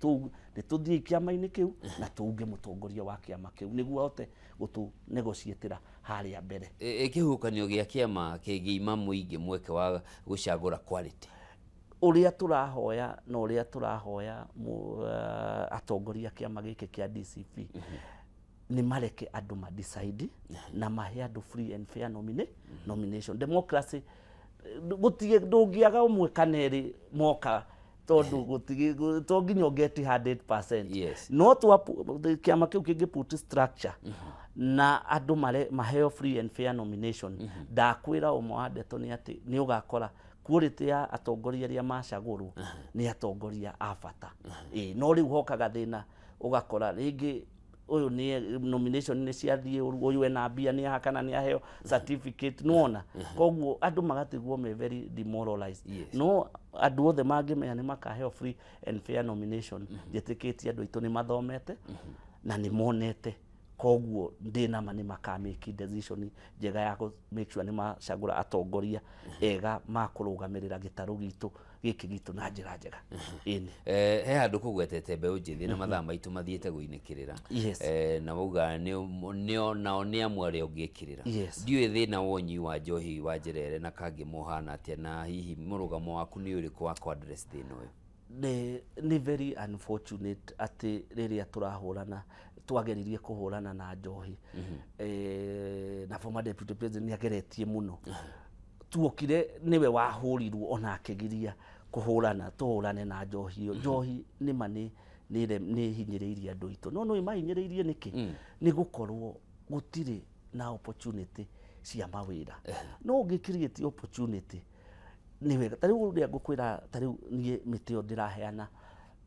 tũthiĩ kĩama-inĩ kĩu na tũunge mũtongoria wa kĩama kĩu nĩguo ahote gũtũ negotiatĩra harĩa mbere. Kĩhuhũkanio gĩa kĩama kĩngĩima mũingĩ mweke wa gũcagũra quality? Ũrĩa tũrahoya na ũrĩa tũrahoya atongoria a kĩama gĩkĩ kĩa DCP nĩ mareke andũ ma decide na mahe andũ free and fair nomination. Democracy gũtirĩ ndũngĩaga ũmwe kana erĩ moka, tondũ gũtirĩ to nginya ũgeti 100%. No twa kĩama kĩu kĩngĩ put structure na andũ maheo free and fair nomination, ndakwĩra ũmwe wa ndeto nĩ atĩ nĩ ũgakora quality ya atongoria arĩa macagũrwo nĩ atongoria a bata. Ĩĩ, no rĩu hokaga thĩna, ũgakora rĩngĩ ũyũ nĩ nomination nĩ ciathiĩ ũru, ũyũ ena mbia nĩ aha kana nĩ aheo certificate, nĩwona? Koguo andũ magatigwo me very demoralized. No andũ othe mangĩmenya nĩ makaheo free and fair nomination, njĩtĩkĩtie andũ aitũ nĩ mathomete na nĩ monete, koguo ndĩna ma nĩ maka make decision njega ya kũ make sure nĩ macagũra atongoria ega ma kũrũgamĩrĩra gĩtarũ gitũ gĩkĩ gitũ na njĩra njega, ĩni. He handũ kũgwetete mbeũ njĩthĩ na mathaa maitũ mathiĩte gũinĩkĩrĩra. Na wauga nao nĩ amwe arĩa ũngĩkĩrĩra. Ndiũĩ thĩna wa ũnyui wa njohi wa njerere na kangĩ mohana atĩa, na hihi mũrũgamo waku nĩ ũrĩkũ wa kũ address thĩna ũyũ? Nĩ very unfortunate atĩ rĩrĩa tũrahũrana, twageririe kũhũrana na njohi, na former deputy president nĩ ageretie mũno, tuokire nĩwe wahũrirwo ona akĩgiria kũhũrana tũhũrane na njohi ĩyo. Njohi nĩma nĩ hinyĩrĩirie andũ aitũ, no nĩ mahinyĩrĩirie nĩkĩ? Nĩ gũkorwo gũtirĩ na opportunity cia mawĩra. No ũngĩ create opportunity nĩ wega. Ta rĩu ũrĩa ngũkwĩra, ta rĩu niĩ mĩtĩ ĩyo ndĩraheana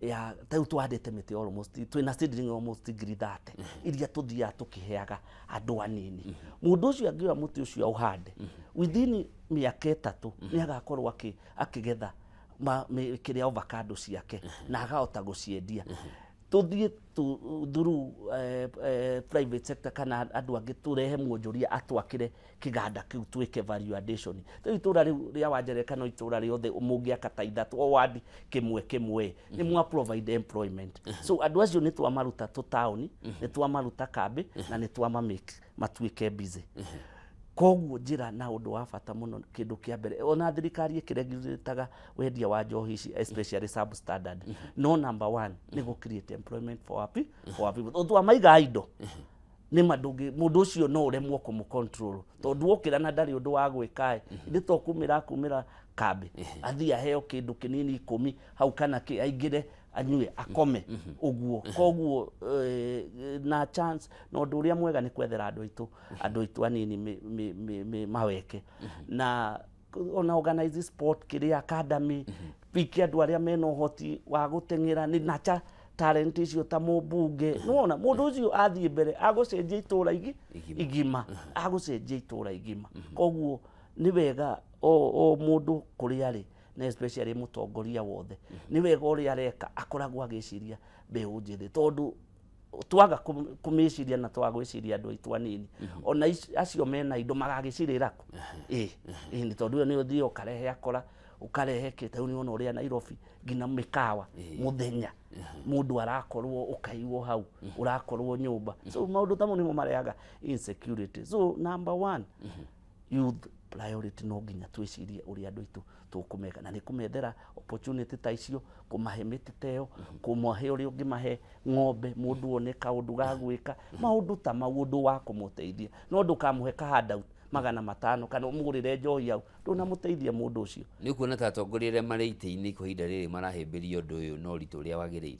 Ya ta rĩu tũhandĩte mĩtĩ almost, twĩna seedling almost 30,000 iria tũthiaga tũkĩheaga andũ anini. Mũndũ ũcio angĩoya mũtĩ ũcio aũhande, within mĩaka 3 nĩ agakorwo akĩgetha kĩrĩa avocado ciake na akahota gũciendia. Tũthiĩ through private sector kana andũ angĩ, tũrehe mwonjoria atwakĩre kĩganda kĩu, twĩke value addition. Rĩu itũra rĩu rĩa Wanjere kana itũra rĩothe mũngĩaka ta ithatũ, o wadi kĩmwe kĩmwe, nĩ mwa provide employment. So andũ acio nĩ twamaruta tũtaũni, nĩ twamaruta kambĩ na nĩ twamamake matuĩke busy. Koguo njĩra na ũndũ wa bata mũno, kĩndũ kĩa mbere, ona thirikari ĩkĩregulataga wendia wa njohi ici, especially substandard, no number one nĩ gũ create employment for our people, tondũ twamaiga indo nĩ ma ndũngĩ mũndũ ũcio no ũremwo kũmũ control, tondũ wokĩra na ndarĩ ũndũ wa gwĩka ĩ ithe to kumĩra kumĩra kambĩ, athiĩ aheo kĩndũ kĩnini 10 hau kana kĩ, aingĩre anyue akome ũguo. Koguo na chance na ũndũ ũrĩa mwega nĩ kwethera andũ aitũ anini maweke na ona organize sport kĩrĩa academy piki andũ arĩa mena ũhoti wa gũteng'era, nĩ nacha talent icio ta mũmbunge. Nĩwona mũndũ ũcio athiĩ mbere agũcenjia itũra igima, agũcenjia itũra igima. Koguo nĩ wega o mũndũ kũrĩa arĩ, na especially mũtongoria wothe, nĩ wega ũrĩa areka akoragwo agĩciria mbeũ njĩthĩ, tondũ twaga kũmĩciria na twaga gwĩciria andũ aitũ anini, ona acio mena indo magagĩcirĩra kũ? Ĩ ĩ nĩ tondũ ĩyo nĩ ũthiĩ ũkarehe akora, ũkarehe kĩ. Ta rĩu nĩ wona ũrĩa Nairobi nginya mĩkawa mũthenya mũndũ arakorwo ũkaigwo hau, ũrakorwo nyũmba. So maũndũ ta mau nĩmo marehaga insecurity. So number one youth priority, no nginya twĩcirie ũrĩa andũ aitũ tũkũmeka, na nĩ kũmethera opportunity ta icio, kũmahe mĩtĩ ta ĩyo, kũmahe ũrĩa ũngĩmahe ng'ombe, mũndũ one kaũndũ ga gwĩka, maũndũ ta mau, ũndũ wa kũmũteithia. No ndũkamũhe ka handout 500 kana ũmũgũrĩre njohi hau, ndũnamũteithia mũndũ ũcio. Nĩ ũkuona ta atongoria arĩa marĩ itĩ-inĩ kwa ihinda rĩrĩ marahĩmbĩria ũndũ ũyũ na ũritũ ũrĩa wagĩrĩire?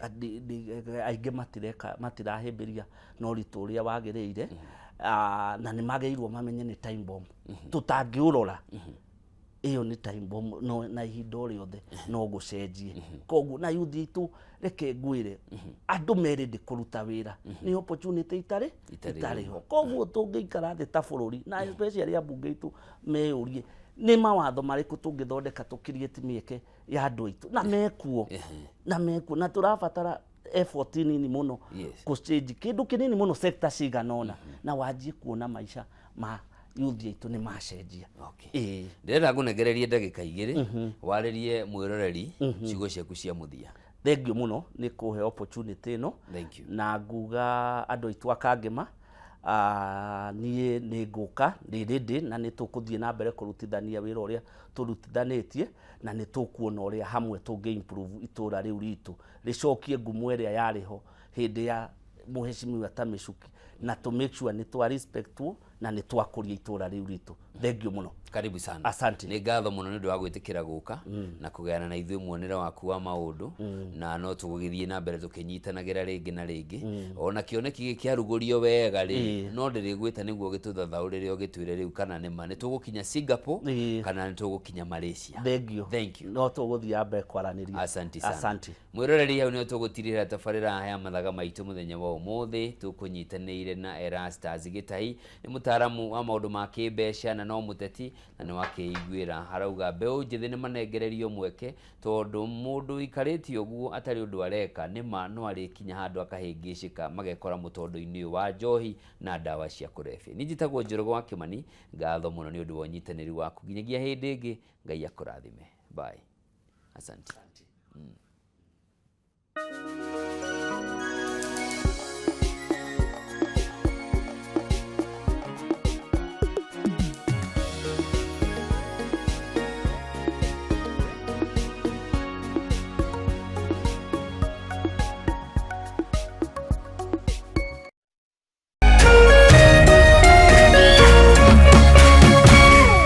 Aingĩ matireka, matirahĩmbĩria na ũritũ ũrĩa wagĩrĩire. Na nĩ magĩrĩirwo mamenye nĩ time bomb tũtangĩũrora. Ĩyo nĩ time bomb, no na ihinda o rĩothe no gũcenjie. Koguo na youth itũ, reke ngwĩre, andũ merĩndĩ kũruta wĩra, nĩ opportunity itarĩ Itarĩ. Itarĩ ho. Koguo tũngĩikara thĩ ta bũrũri, na especially ambunge aitũ, meyũrie nĩ mawatho marĩkũ tũngĩthondeka tũ create mĩeke ya andũ aitũ, na mekuo na mekuo, na tũrabatara effort nini mũno kũ change kĩndũ kĩnini mũno, sector cigana ũna, na wanjie kuona maica ma youth aitũ nĩ macenjia. Ĩĩ. Ndĩrenda ngũnengererie ndagĩka 2 warĩrie mwĩroreri ciugo ciaku cia mũthia. Thank you mũno nĩ kũhe opportunity ĩno. Thank you. Na nguga andũ aitũ a Kangema, niĩ nĩ ngũka ndĩ ready, na nĩ tũkũthiĩ na mbere kũrutithania wĩra ũrĩa tũrutithanĩtie, na nĩ tũkuona ũrĩa hamwe tũngĩ improve itũra rĩu ritũ, rĩcokie ngumo ĩrĩa yarĩ ho hĩndĩ ya mũheshimiwa ta Mĩcuki, na tũ make sure nĩ twa respectwo na nĩ twakũria itũra rĩu ritũ. Thank you mũno. Karibu sana. Asante. Nĩ ngatho mũno nĩ ũndũ wa gwĩtĩkĩra gũka na kũgayana na ithuĩ muonere waku wa maũndũ, na no tũgũgĩthiĩ na mbere tũkĩnyitanagĩra rĩngĩ na rĩngĩ. Ona kĩoneki gĩkĩ kĩarugũrio wega rĩ, no ndĩrĩgwĩta nĩguo gĩtũthathaũrĩre, ũgĩtwĩre rĩu kana nĩ ma nĩ tũgũkinya Singapore kana nĩ tũgũkinya Malaysia. Thank you. Thank you. No tũgũthiĩ na mbere kwaranĩria. Asante sana. Asante. Mwĩroreri, hau nĩho tũgũtirĩra tabarĩra ya mathaga maitũ mũthenya wa ũmũthĩ. Tũkũnyitanĩire na Erastus Gĩtahi, nĩ mũtaaramu wa maũndũ ma kĩmbeca na no mũteti, na nĩ wakĩiguĩra arauga mbeũ njĩthĩ nĩ manengererio mweke, tondũ mũndũ ũikarĩte ũguo atarĩ ũndũ areka, nĩma no arĩkinya handũ akahĩngĩcĩka, magekora mũtondo-inĩ ũyũ wa njohi na ndawa cia kũrebia. Niĩ njĩtagwo Njoroge wa Kĩmani. Ngatho mũno nĩ ũndũ wa ũnyitanĩri waku. Nginyagia hĩndĩ ĩngĩ, Ngai akũrathime. Bye, asante.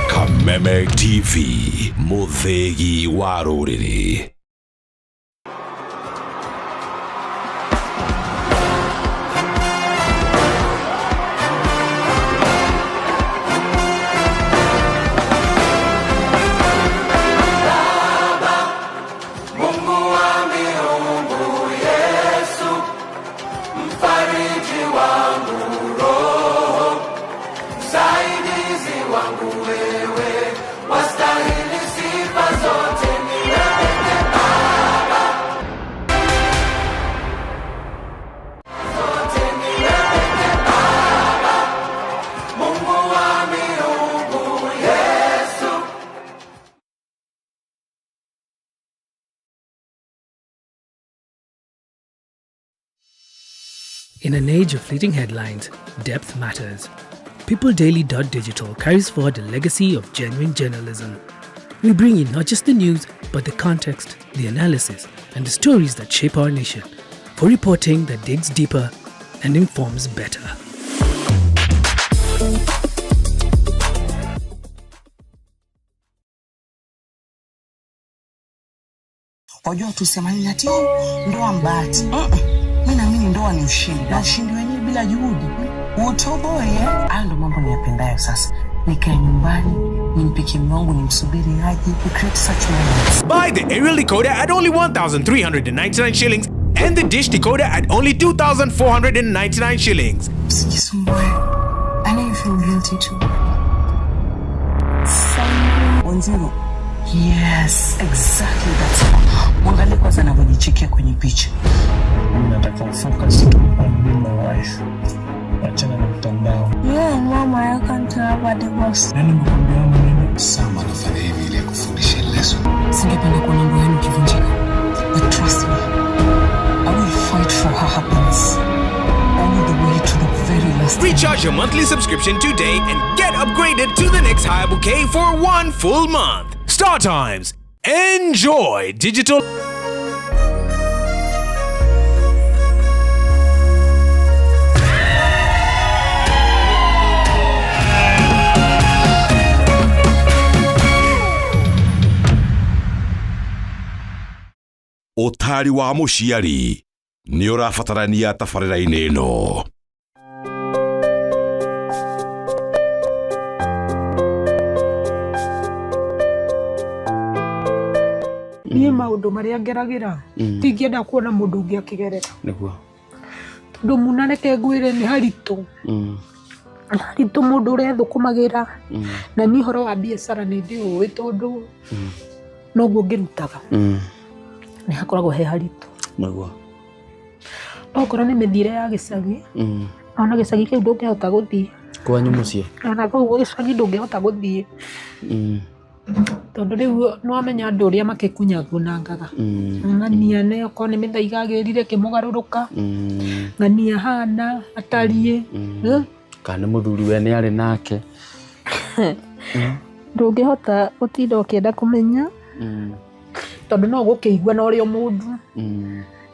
Kameme TV, mũthĩgi wa rũrĩrĩ. Mungu wa miungu. In an age of fleeting headlines, depth matters. PeopleDaily.digital carries forward the legacy of genuine journalism. We bring you not just the news, but the context, the analysis, and the stories that shape our nation for reporting that digs deeper and informs better. Wajua tusema nini ati "Oh, ndoa mbahati. Mi naamini ndoa ni ushindi, na ushindi wenyewe bila juhudi utoboe. eh? Hayo ndo mambo niyapendayo sasa. Nikae nyumbani nimpikie mume wangu, nimsubiri aje, we create such moments. Buy the aerial decoder at only 1,399 shillings and the dish decoder at only 2,499 shillings. Usijisumbue. I know you feel guilty too. Wanjiru. Yes, exactly that's her. Mwangalie kwanza anavyojichekia kwenye picha. Mimi nataka ufocus tu on being my wife. Achana na mtandao. Yeah, mama, I can't have a divorce. Nani nimekwambia maneno? Sam anafanya hivi ili akufundishe lesson. Singependa kuona ndoa yenu ikivunjika. But trust me, I will fight for her happiness. All the way to the very last. Recharge your monthly subscription today and get upgraded to the next higher bouquet for one full month. Star Times. Enjoy digital. Ũtari wa mũciari nĩ ũrabatarania tabarĩra-inĩ ĩno. Niĩ maũndũ marĩa ngeragĩra ndingĩenda kuona mũndũ ũngĩ akĩgerera, Nĩguo. Tondũ muna reke ngwĩre nĩ haritũ, nĩ haritũ mũndũ ũrethũkũmagĩra. Na niĩ ũhoro wa biacara nĩ ndĩũĩ tondũ noguo ngĩrutaga, nĩ hakoragwo he haritũ. Nĩguo. Okorwo nĩ mĩthiĩre ya gĩcagi, ona gĩcagi kĩu ndũngĩhota gũthiĩ. Kwanyu mũciĩ? Ona kũu gĩcagi ndũngĩhota gũthiĩ, tondũ rĩu nĩwamenya andũ ũrĩa makĩkunyakunangaga. Ng'ania nĩ okorwo nĩ mĩthaiga agĩrire kĩmũgarũrũka, ng'ania hana atariĩ. Eh? Kana nĩ mũthuri we nĩ arĩ nake. Ndũngĩhota gũtinda ũkĩenda kũmenya, tondũ no ũgũkĩigua na ũrĩ o mũndũ.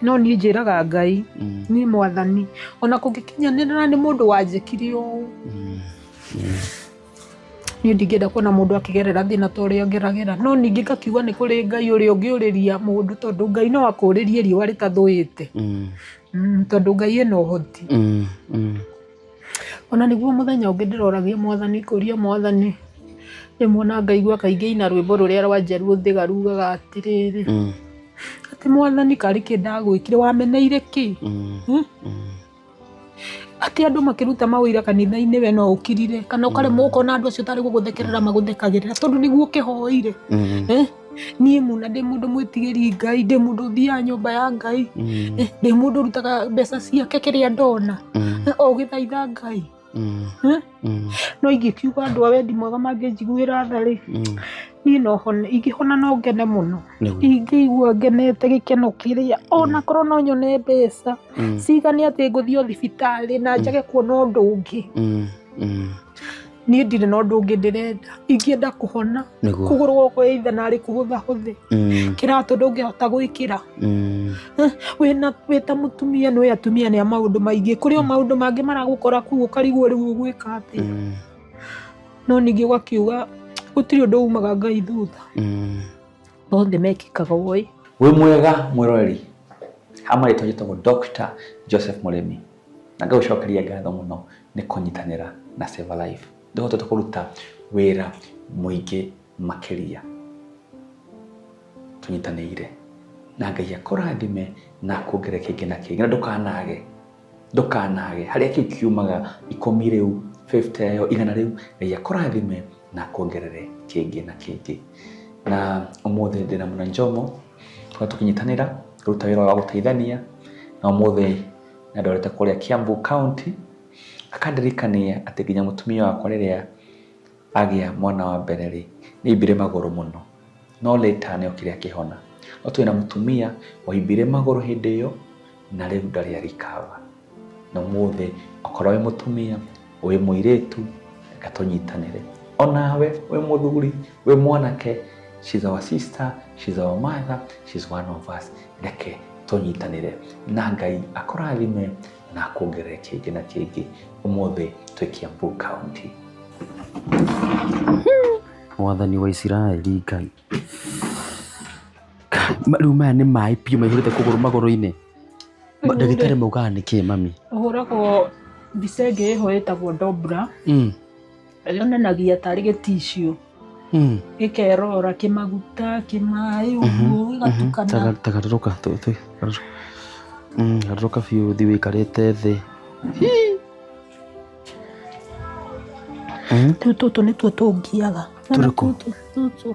No niĩ njĩraga Ngai, niĩ mwathani, ona kũngĩkinyanĩra nĩ mũndũ wanjĩkire ũũ, niĩ ndingĩenda kuona mũndũ akĩgerera thĩna ta ũrĩa ngeragĩra. No ningĩ ngakiuga nĩ kũrĩ Ngai ũrĩa ũngĩũrĩria mũndũ, tondũ Ngai no akũũrĩrie riũa rĩtathũĩte. Tondũ Ngai ena ũhoti. Ona nĩguo mũthenya ũngĩ ndĩroragia mwathani, kũria mwathani, rĩmwe ona ngaigua kaingĩ ina rwĩmbo rũrĩa rwa Njaruo Thĩga rugaga atĩrĩrĩ, atĩ mwathani karĩ kĩ ndagwĩkire, wameneire kĩ? Hmm? Atĩ andũ makĩruta mawĩra kanitha-inĩ we no ũkirire, kana ũkaremwo ũkona andũ acio tarĩ gũgũthekerera magũthekagĩrĩra tondũ nĩguo ũkĩhoire. Eh? Niĩ muna ndĩ mũndũ mwĩtigĩri Ngai, ndĩ mũndũ ũthiaga nyũmba ya Ngai. Eh, ndĩ mũndũ ũrutaga mbeca ciake kĩrĩa ndona. Eh, o ũgĩthaitha Ngai. Eh? No ingĩkiuga andũ a wendi mwega mangĩnjiguĩra tha rĩ, niĩ no hone, ingĩhona no ngene mũno. Nĩguo. Ingĩigua ngenete gĩkeno kĩrĩa ona korwo no nyone mbeca cigane atĩ ngũthiĩ o thibitarĩ na njage kuona ũndũ ũngĩ. Niĩ ndirĩ na ũndũ ũngĩ ndĩrenda, ingĩenda kũhona. Nĩguo. Kũgũrũ gwakwa either narĩ kũhũthahũthe, kĩratũ ndũngĩhota gwĩkĩra. Eh, wĩna wĩ ta mũtumia, nĩ atumia nĩ a maũndũ maingĩ, kũrĩ o maũndũ mangĩ maragũkora kũu ũkarigwo rĩu ũgwĩka atĩa. No ningĩ ũgakiuga gũtirĩ ũndũ umaga Ngai thutha, mothe mekĩkaga ũĩ. Wĩ mwega mwĩroreri, ha marĩtwa njĩtagwo Dr. Joseph Mũrĩmi, na ngagũcokeria ngatho mũno nĩ kũnyitanĩra na Save a Life. Ndĩhotete kũruta wĩra mũingĩ makĩria tũnyitanĩire, na Ngai akũrathime na akuongerere kĩngĩ na kĩngĩ, na ndũkanage ndũkanage harĩa kĩu kiumaga 10 rĩu, 50 ĩyo, 100 rĩu, Ngai akũrathime na akuongerere kĩngĩ na kĩngĩ. Na ũmũthĩ ndĩna Mũna Njomo, tũkorwo tũkĩnyitanĩra kũruta wĩra wa gũteithania, na ũmũthĩ nĩandwarĩte kũrĩa Kiambu County, akandirikania atĩ nginya mũtumia wakwa rĩrĩa agĩa mwana wa mbere rĩ, nĩaimbire magũrũ mũno, no later nĩokire akĩhona. No twĩna mũtumia waimbire magũrũ hĩndĩ ĩyo na rĩu ndarĩ arikava. Na ũmũthĩ okorwo wĩ mũtumia, wĩ mũirĩtu, reke tũnyitanĩre. Onawe wĩ mũthuri, wĩ mwanake, she's our sister, she's our mother, she's one of us. Reke tũnyitanĩre na Ngai akũrathime na akuongerere kĩngĩ na kĩngĩ. Ũmũthĩ twĩ Kiambu County. Mwathani wa Isiraeli Ngai. Rĩu maya nĩ maĩ piũ maihũrĩte kũgũrũ magũrũ-inĩ. Ndagĩtarĩ maugaga nĩ kĩ mami? Ũhũragwo mbica ĩngĩ ĩho ĩtagwo Dobla. Yonanagia tarĩ gĩticiũ. Gĩkerora kĩmaguta kĩmaĩ ũguo gĩgatukana. Ta garũrũka garũrũka biũ ũthiĩ wĩikarĩte thĩ. Rĩu tũtũ nĩtuo tũngiaga. Tũrĩkũ? Tũtũ.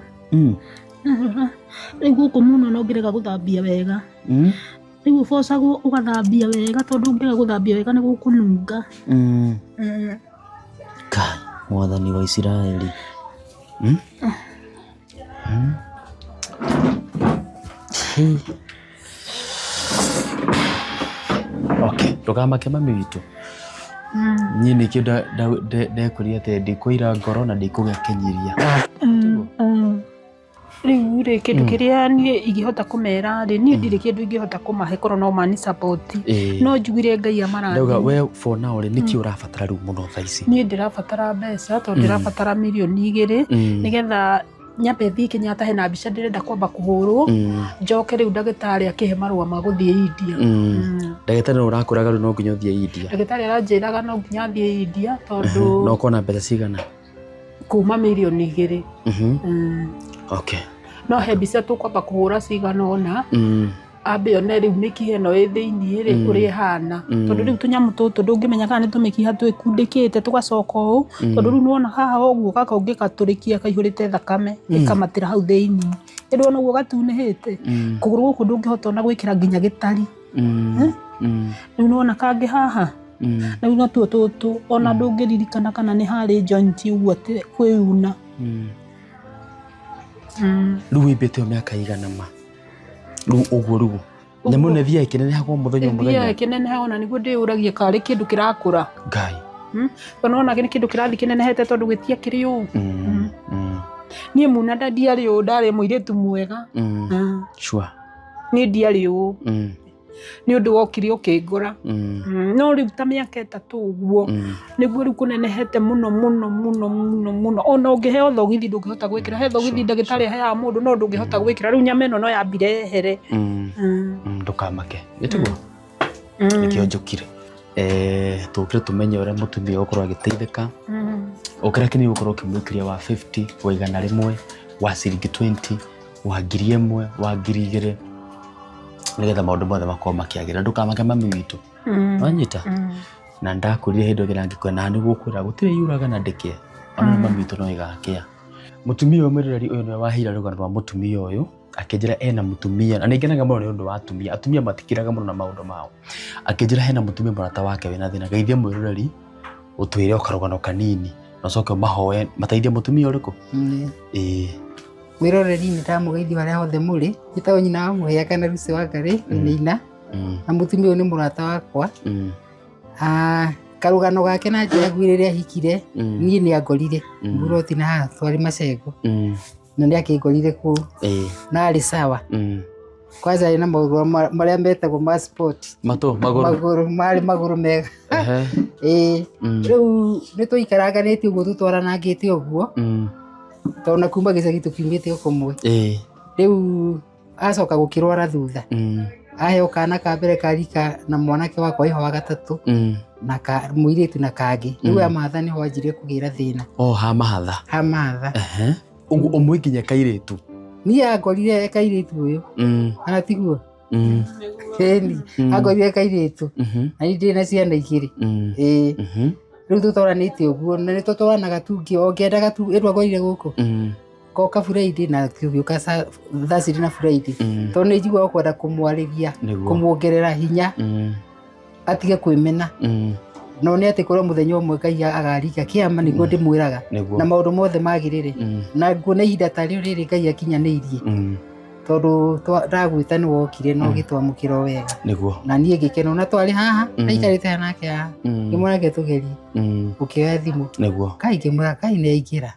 Rĩu gũkũ mũno no ngĩrega gũthambia wega. Rĩu ũbocagwo ũgathambia wega tondũ ũngĩaga gũthambia wega nĩ gũkũnunga. Kai, mwathani wa Isiraeli. Okay, ndũkamake mami witũ. Niĩ nĩkĩo ndekwĩrire atĩ ndikũira ngoro na ndikũgĩa kĩnyiria. Rĩu rĩ kĩndũ kĩrĩa niĩ ingĩhota kũmera rĩ, niĩ ndirĩ kĩndũ ingĩhota kũmahe korwo no mani support. No njugire Ngai Ndauga amarathime. we for now rĩ nĩkĩ ũrabatara rĩu mũno thaa ici? Niĩ ndĩrabatara mbeca tondũ ndĩrabatara mirioni 2 nĩgetha nyambe thiĩ Kenyatta hena mbica ndĩrenda kwamba kũhũrwo njoke rĩu ndagĩtarĩ akĩhe marũa ma gũthiĩ India. Ndagĩtarĩ no ũrakũraga rĩu no nginya ũthiĩ India. Ndagĩtarĩ aranjĩraga no nginya thiĩ India tondũ Na ũkona mbeca cigana? kuma mirioni 2. Okay. No he mbica tũkwamba kũhũra cigana ũna ambe one rĩu mĩkiha ĩno ĩ thĩiniĩ rĩ ũrĩa ĩhana tondũ rĩu tũnyamũ tũtũ ndũngĩmenya kana nĩ tũmĩkiha twĩkundĩkĩte tũgacoka ũũ tondũ rĩu nĩwona haha ũguo gaka ũngĩgatũrĩkia kaihũrĩte thakame ĩkamatĩra hau thĩiniĩ ĩndĩ wona ũguo gatunĩhĩte kũgũrũ gũkũ ndũngĩhota ona gwĩkĩra nginya gĩtari. Rĩu nĩwona kangĩ haha rĩu natuo tũtũ ona ndũngĩririkana kana nĩ harĩ joint ũguo atĩ kwĩuna. Rĩu wĩimbĩte o mĩaka igana ma? Rĩu ũguo rĩu nyamũ ĩno ĩthiaga ĩkĩnenehaga o mũthenya o mũthenya. Ĩthiaga ĩkĩnenehaga ona nĩguo ndĩyũragia karĩ kĩndũ kĩrakũra. Ngai. Tondũ nĩwona nĩ kĩndũ kĩrathiĩ kĩnenehete tondũ gĩtiakĩrĩ ũũ. Niĩ muna ndiarĩ ũũ, ndarĩ mũirĩtu mwega. Sure. Niĩ ndiarĩ ũũ. Nĩ ũndũ wokire ũkĩngora. No rĩu ta mĩaka 3 ũguo nĩguo rĩu kũnenehete mũno mũno mũno mũno mũno. Ona ũngĩheo thogithi ndũngĩhota gwĩkĩra. He thogithi ndagĩtarĩ aheaga mũndũ no ndũngĩhota gwĩkĩra. Rĩu nyama ĩno no yambire yehere. Ndũkamake. Gĩtiguo? Nĩkĩo njũkire. Tũkire tũmenye ũrĩa mũtumia ũgũkorwo agĩteithĩka. Ũkĩra kĩnini ũgũkorwo ũkĩmũikĩria wa 50, wa 100, wa ciringi 20, wa 1000, wa 2000 nĩgetha maũndũ mothe makorwo makĩagĩra. Ndũkamake mami witũ. Wanyita? Na ndakwĩrire hĩndĩ ĩngĩ na ngĩkwĩra na nĩgũkwĩra gũtirĩ yuraga na ndĩkĩe. Ona mami witũ no ĩgakĩa. Mũtumia ũyũ mwĩroreri ũyũ nĩwe waheire rũgano rwa mũtumia ũyũ akĩnjĩra ena mũtumia na nĩngenaga mũno nĩ ũndũ wa atumia. Atumia matikiraga mũno na maũndũ mao. Akĩnjĩra hena mũtumia mũrata wake wĩna thĩna. Geithia mwĩroreri ũtwĩre o karũgano kanini na ũcoke ũmahoe mateithie mũtumia ũrĩkũ? Ĩĩ. Mwĩroreri nĩ ndamũgeithia harĩa hothe mũrĩ. Njĩtagwo nyina wa Mũhĩa kana Lucy Wangari Nina. Na mũtumia ũyũ nĩ mũrata wakwa. Karũgano gake na njĩra nguhĩ rĩrĩa ahikire, niĩ nĩ angorire. Mburoti na haha twarĩ Macengo. Na nĩ akĩngorire kũu. Na arĩ sawa. Kwanza arĩ na magũrũ marĩa metagwo ma sport. Matũ, magũrũ. Magũrũ, marĩ magũrũ mega. Ĩĩ. Rĩu nĩ tũikaranganĩtie ũguo tũtwaranangĩte ũguo. Tondũ na kuma gĩcagi tũkiumĩte o kũmwe. Rĩu acoka gũkĩrwara thutha. Aheo kana ka mbere ka rika na mwanake wakwa ĩho wa gatatũ na ka mũirĩtu na kangĩ. Rĩu ya mahatha nĩho anjirie kũgĩra thĩna. O ha mahatha. Ha mahatha. Ũguo ũmwe nginya kairĩtu. Niĩ angorire kairĩtu ũyũ. Kana tiguo? Ĩni, angorire kairĩtu. Na niĩ ndĩ na ciana 2. Ĩĩ. Rĩu tũtwaranĩte ũguo na nĩ tũtwaranaga tu o ngĩendaga tu ĩndũ angorire gũkũ. Ngoka Friday na tũgĩũka Thursday na Friday. Tondũ nĩ njiguaga kwenda kũmwarĩria, kũmuongerera hinya, atige kwĩmena. No nĩ atĩ korwo mũthenya ũmwe Ngai agaringa kĩama nĩguo ndĩmwĩraga. Na maũndũ mothe magĩrĩre. Na nguona ihinda ta rĩu rĩrĩ Ngai akinyanĩirie. Tondũ ndagwĩta nĩ wokire na ũgĩtwamũkĩra o wega. Nĩguo. Na niĩ ngĩkena ona twarĩ haha, ndaikarĩte haha nake haha, ngĩmwĩra reke tũgerie, ũkĩoya thimũ. Nĩguo. Kai ngĩmwĩra kai nĩ aingĩra.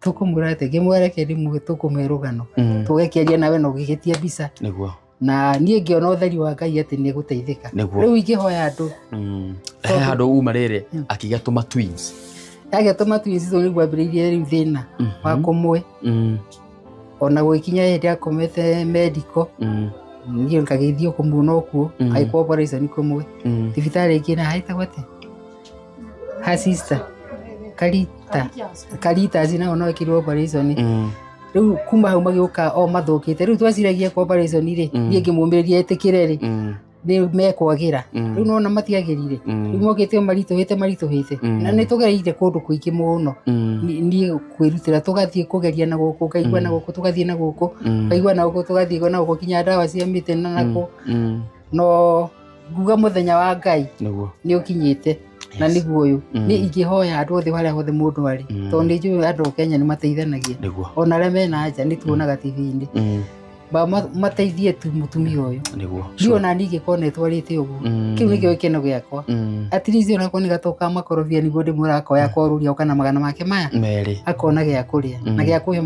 Tũkũmwĩra atĩ ngĩmwĩra reke ndĩmwĩre tũkũmwe rũgano. Tũgakĩaria nawe na ũgĩgĩtia mbica. Nĩguo. Na niĩ ngĩona ũtheri wa Ngai atĩ nĩ egũteithĩka. Nĩguo. Rĩu ingĩhoya andũ. He handũ uma rĩrĩ akĩgĩa tũma twins. Yagĩa tũma twins tũu nĩguo ambĩrĩirie rĩu thĩna wa kũmwe. Ona gũgĩkinya hĩndĩ akomete medical. Niĩ ngagĩthiĩ kũmuona o kuo, agĩkwo operation kũmwe. Thibitarĩ ĩngĩ na haitagwo atĩa? Ha sister. Karita. Caritas nao no ĩkirwo operation. Rĩu kuma hau magĩũka o mathũkĩte. Rĩu tweciragia kwa operation rĩ, niĩ ngĩmũmĩrĩria etĩkĩre rĩ, nĩ mekwagĩra. Rĩu nona matiagĩrire. Rĩu mokĩte o maritũhĩte maritũhĩte. Na nĩ tũgereire kũndũ kũingĩ mũno. Niĩ kwĩrutĩra tũgathiĩ kũgeria na gũkũ, ngaigua na gũkũ, tũgathiĩ na gũkũ, ngaigua na gũkũ, tũgathiĩ na gũkũ, kinya ndawa cia mĩtĩ na nakũ. No nguga mũthenya wa Ngai Nĩguo. nĩ ũkinyĩte na nĩguo ũyũ. Niĩ ingĩhoya andũ othe harĩa hothe mũndũ arĩ, tondũ nĩ njũĩ andũ a Kenya nĩ mateithanagia. Nĩguo. Ona arĩa mena nja nĩ tuonaga TV-inĩ. Mateithie tu mũtumia ũyũ. Nĩguo. Ndiũ ona niĩ ingĩkorwo nĩtwarĩte ũguo. Kĩu nĩkĩo gĩkeno gĩakwa. At least onakorwo nĩ gatoka makorobia nĩguo ndĩmwĩra akoya akorũria kana magana make maya Merĩ. akona gĩa kũrĩa na gĩa kũhe.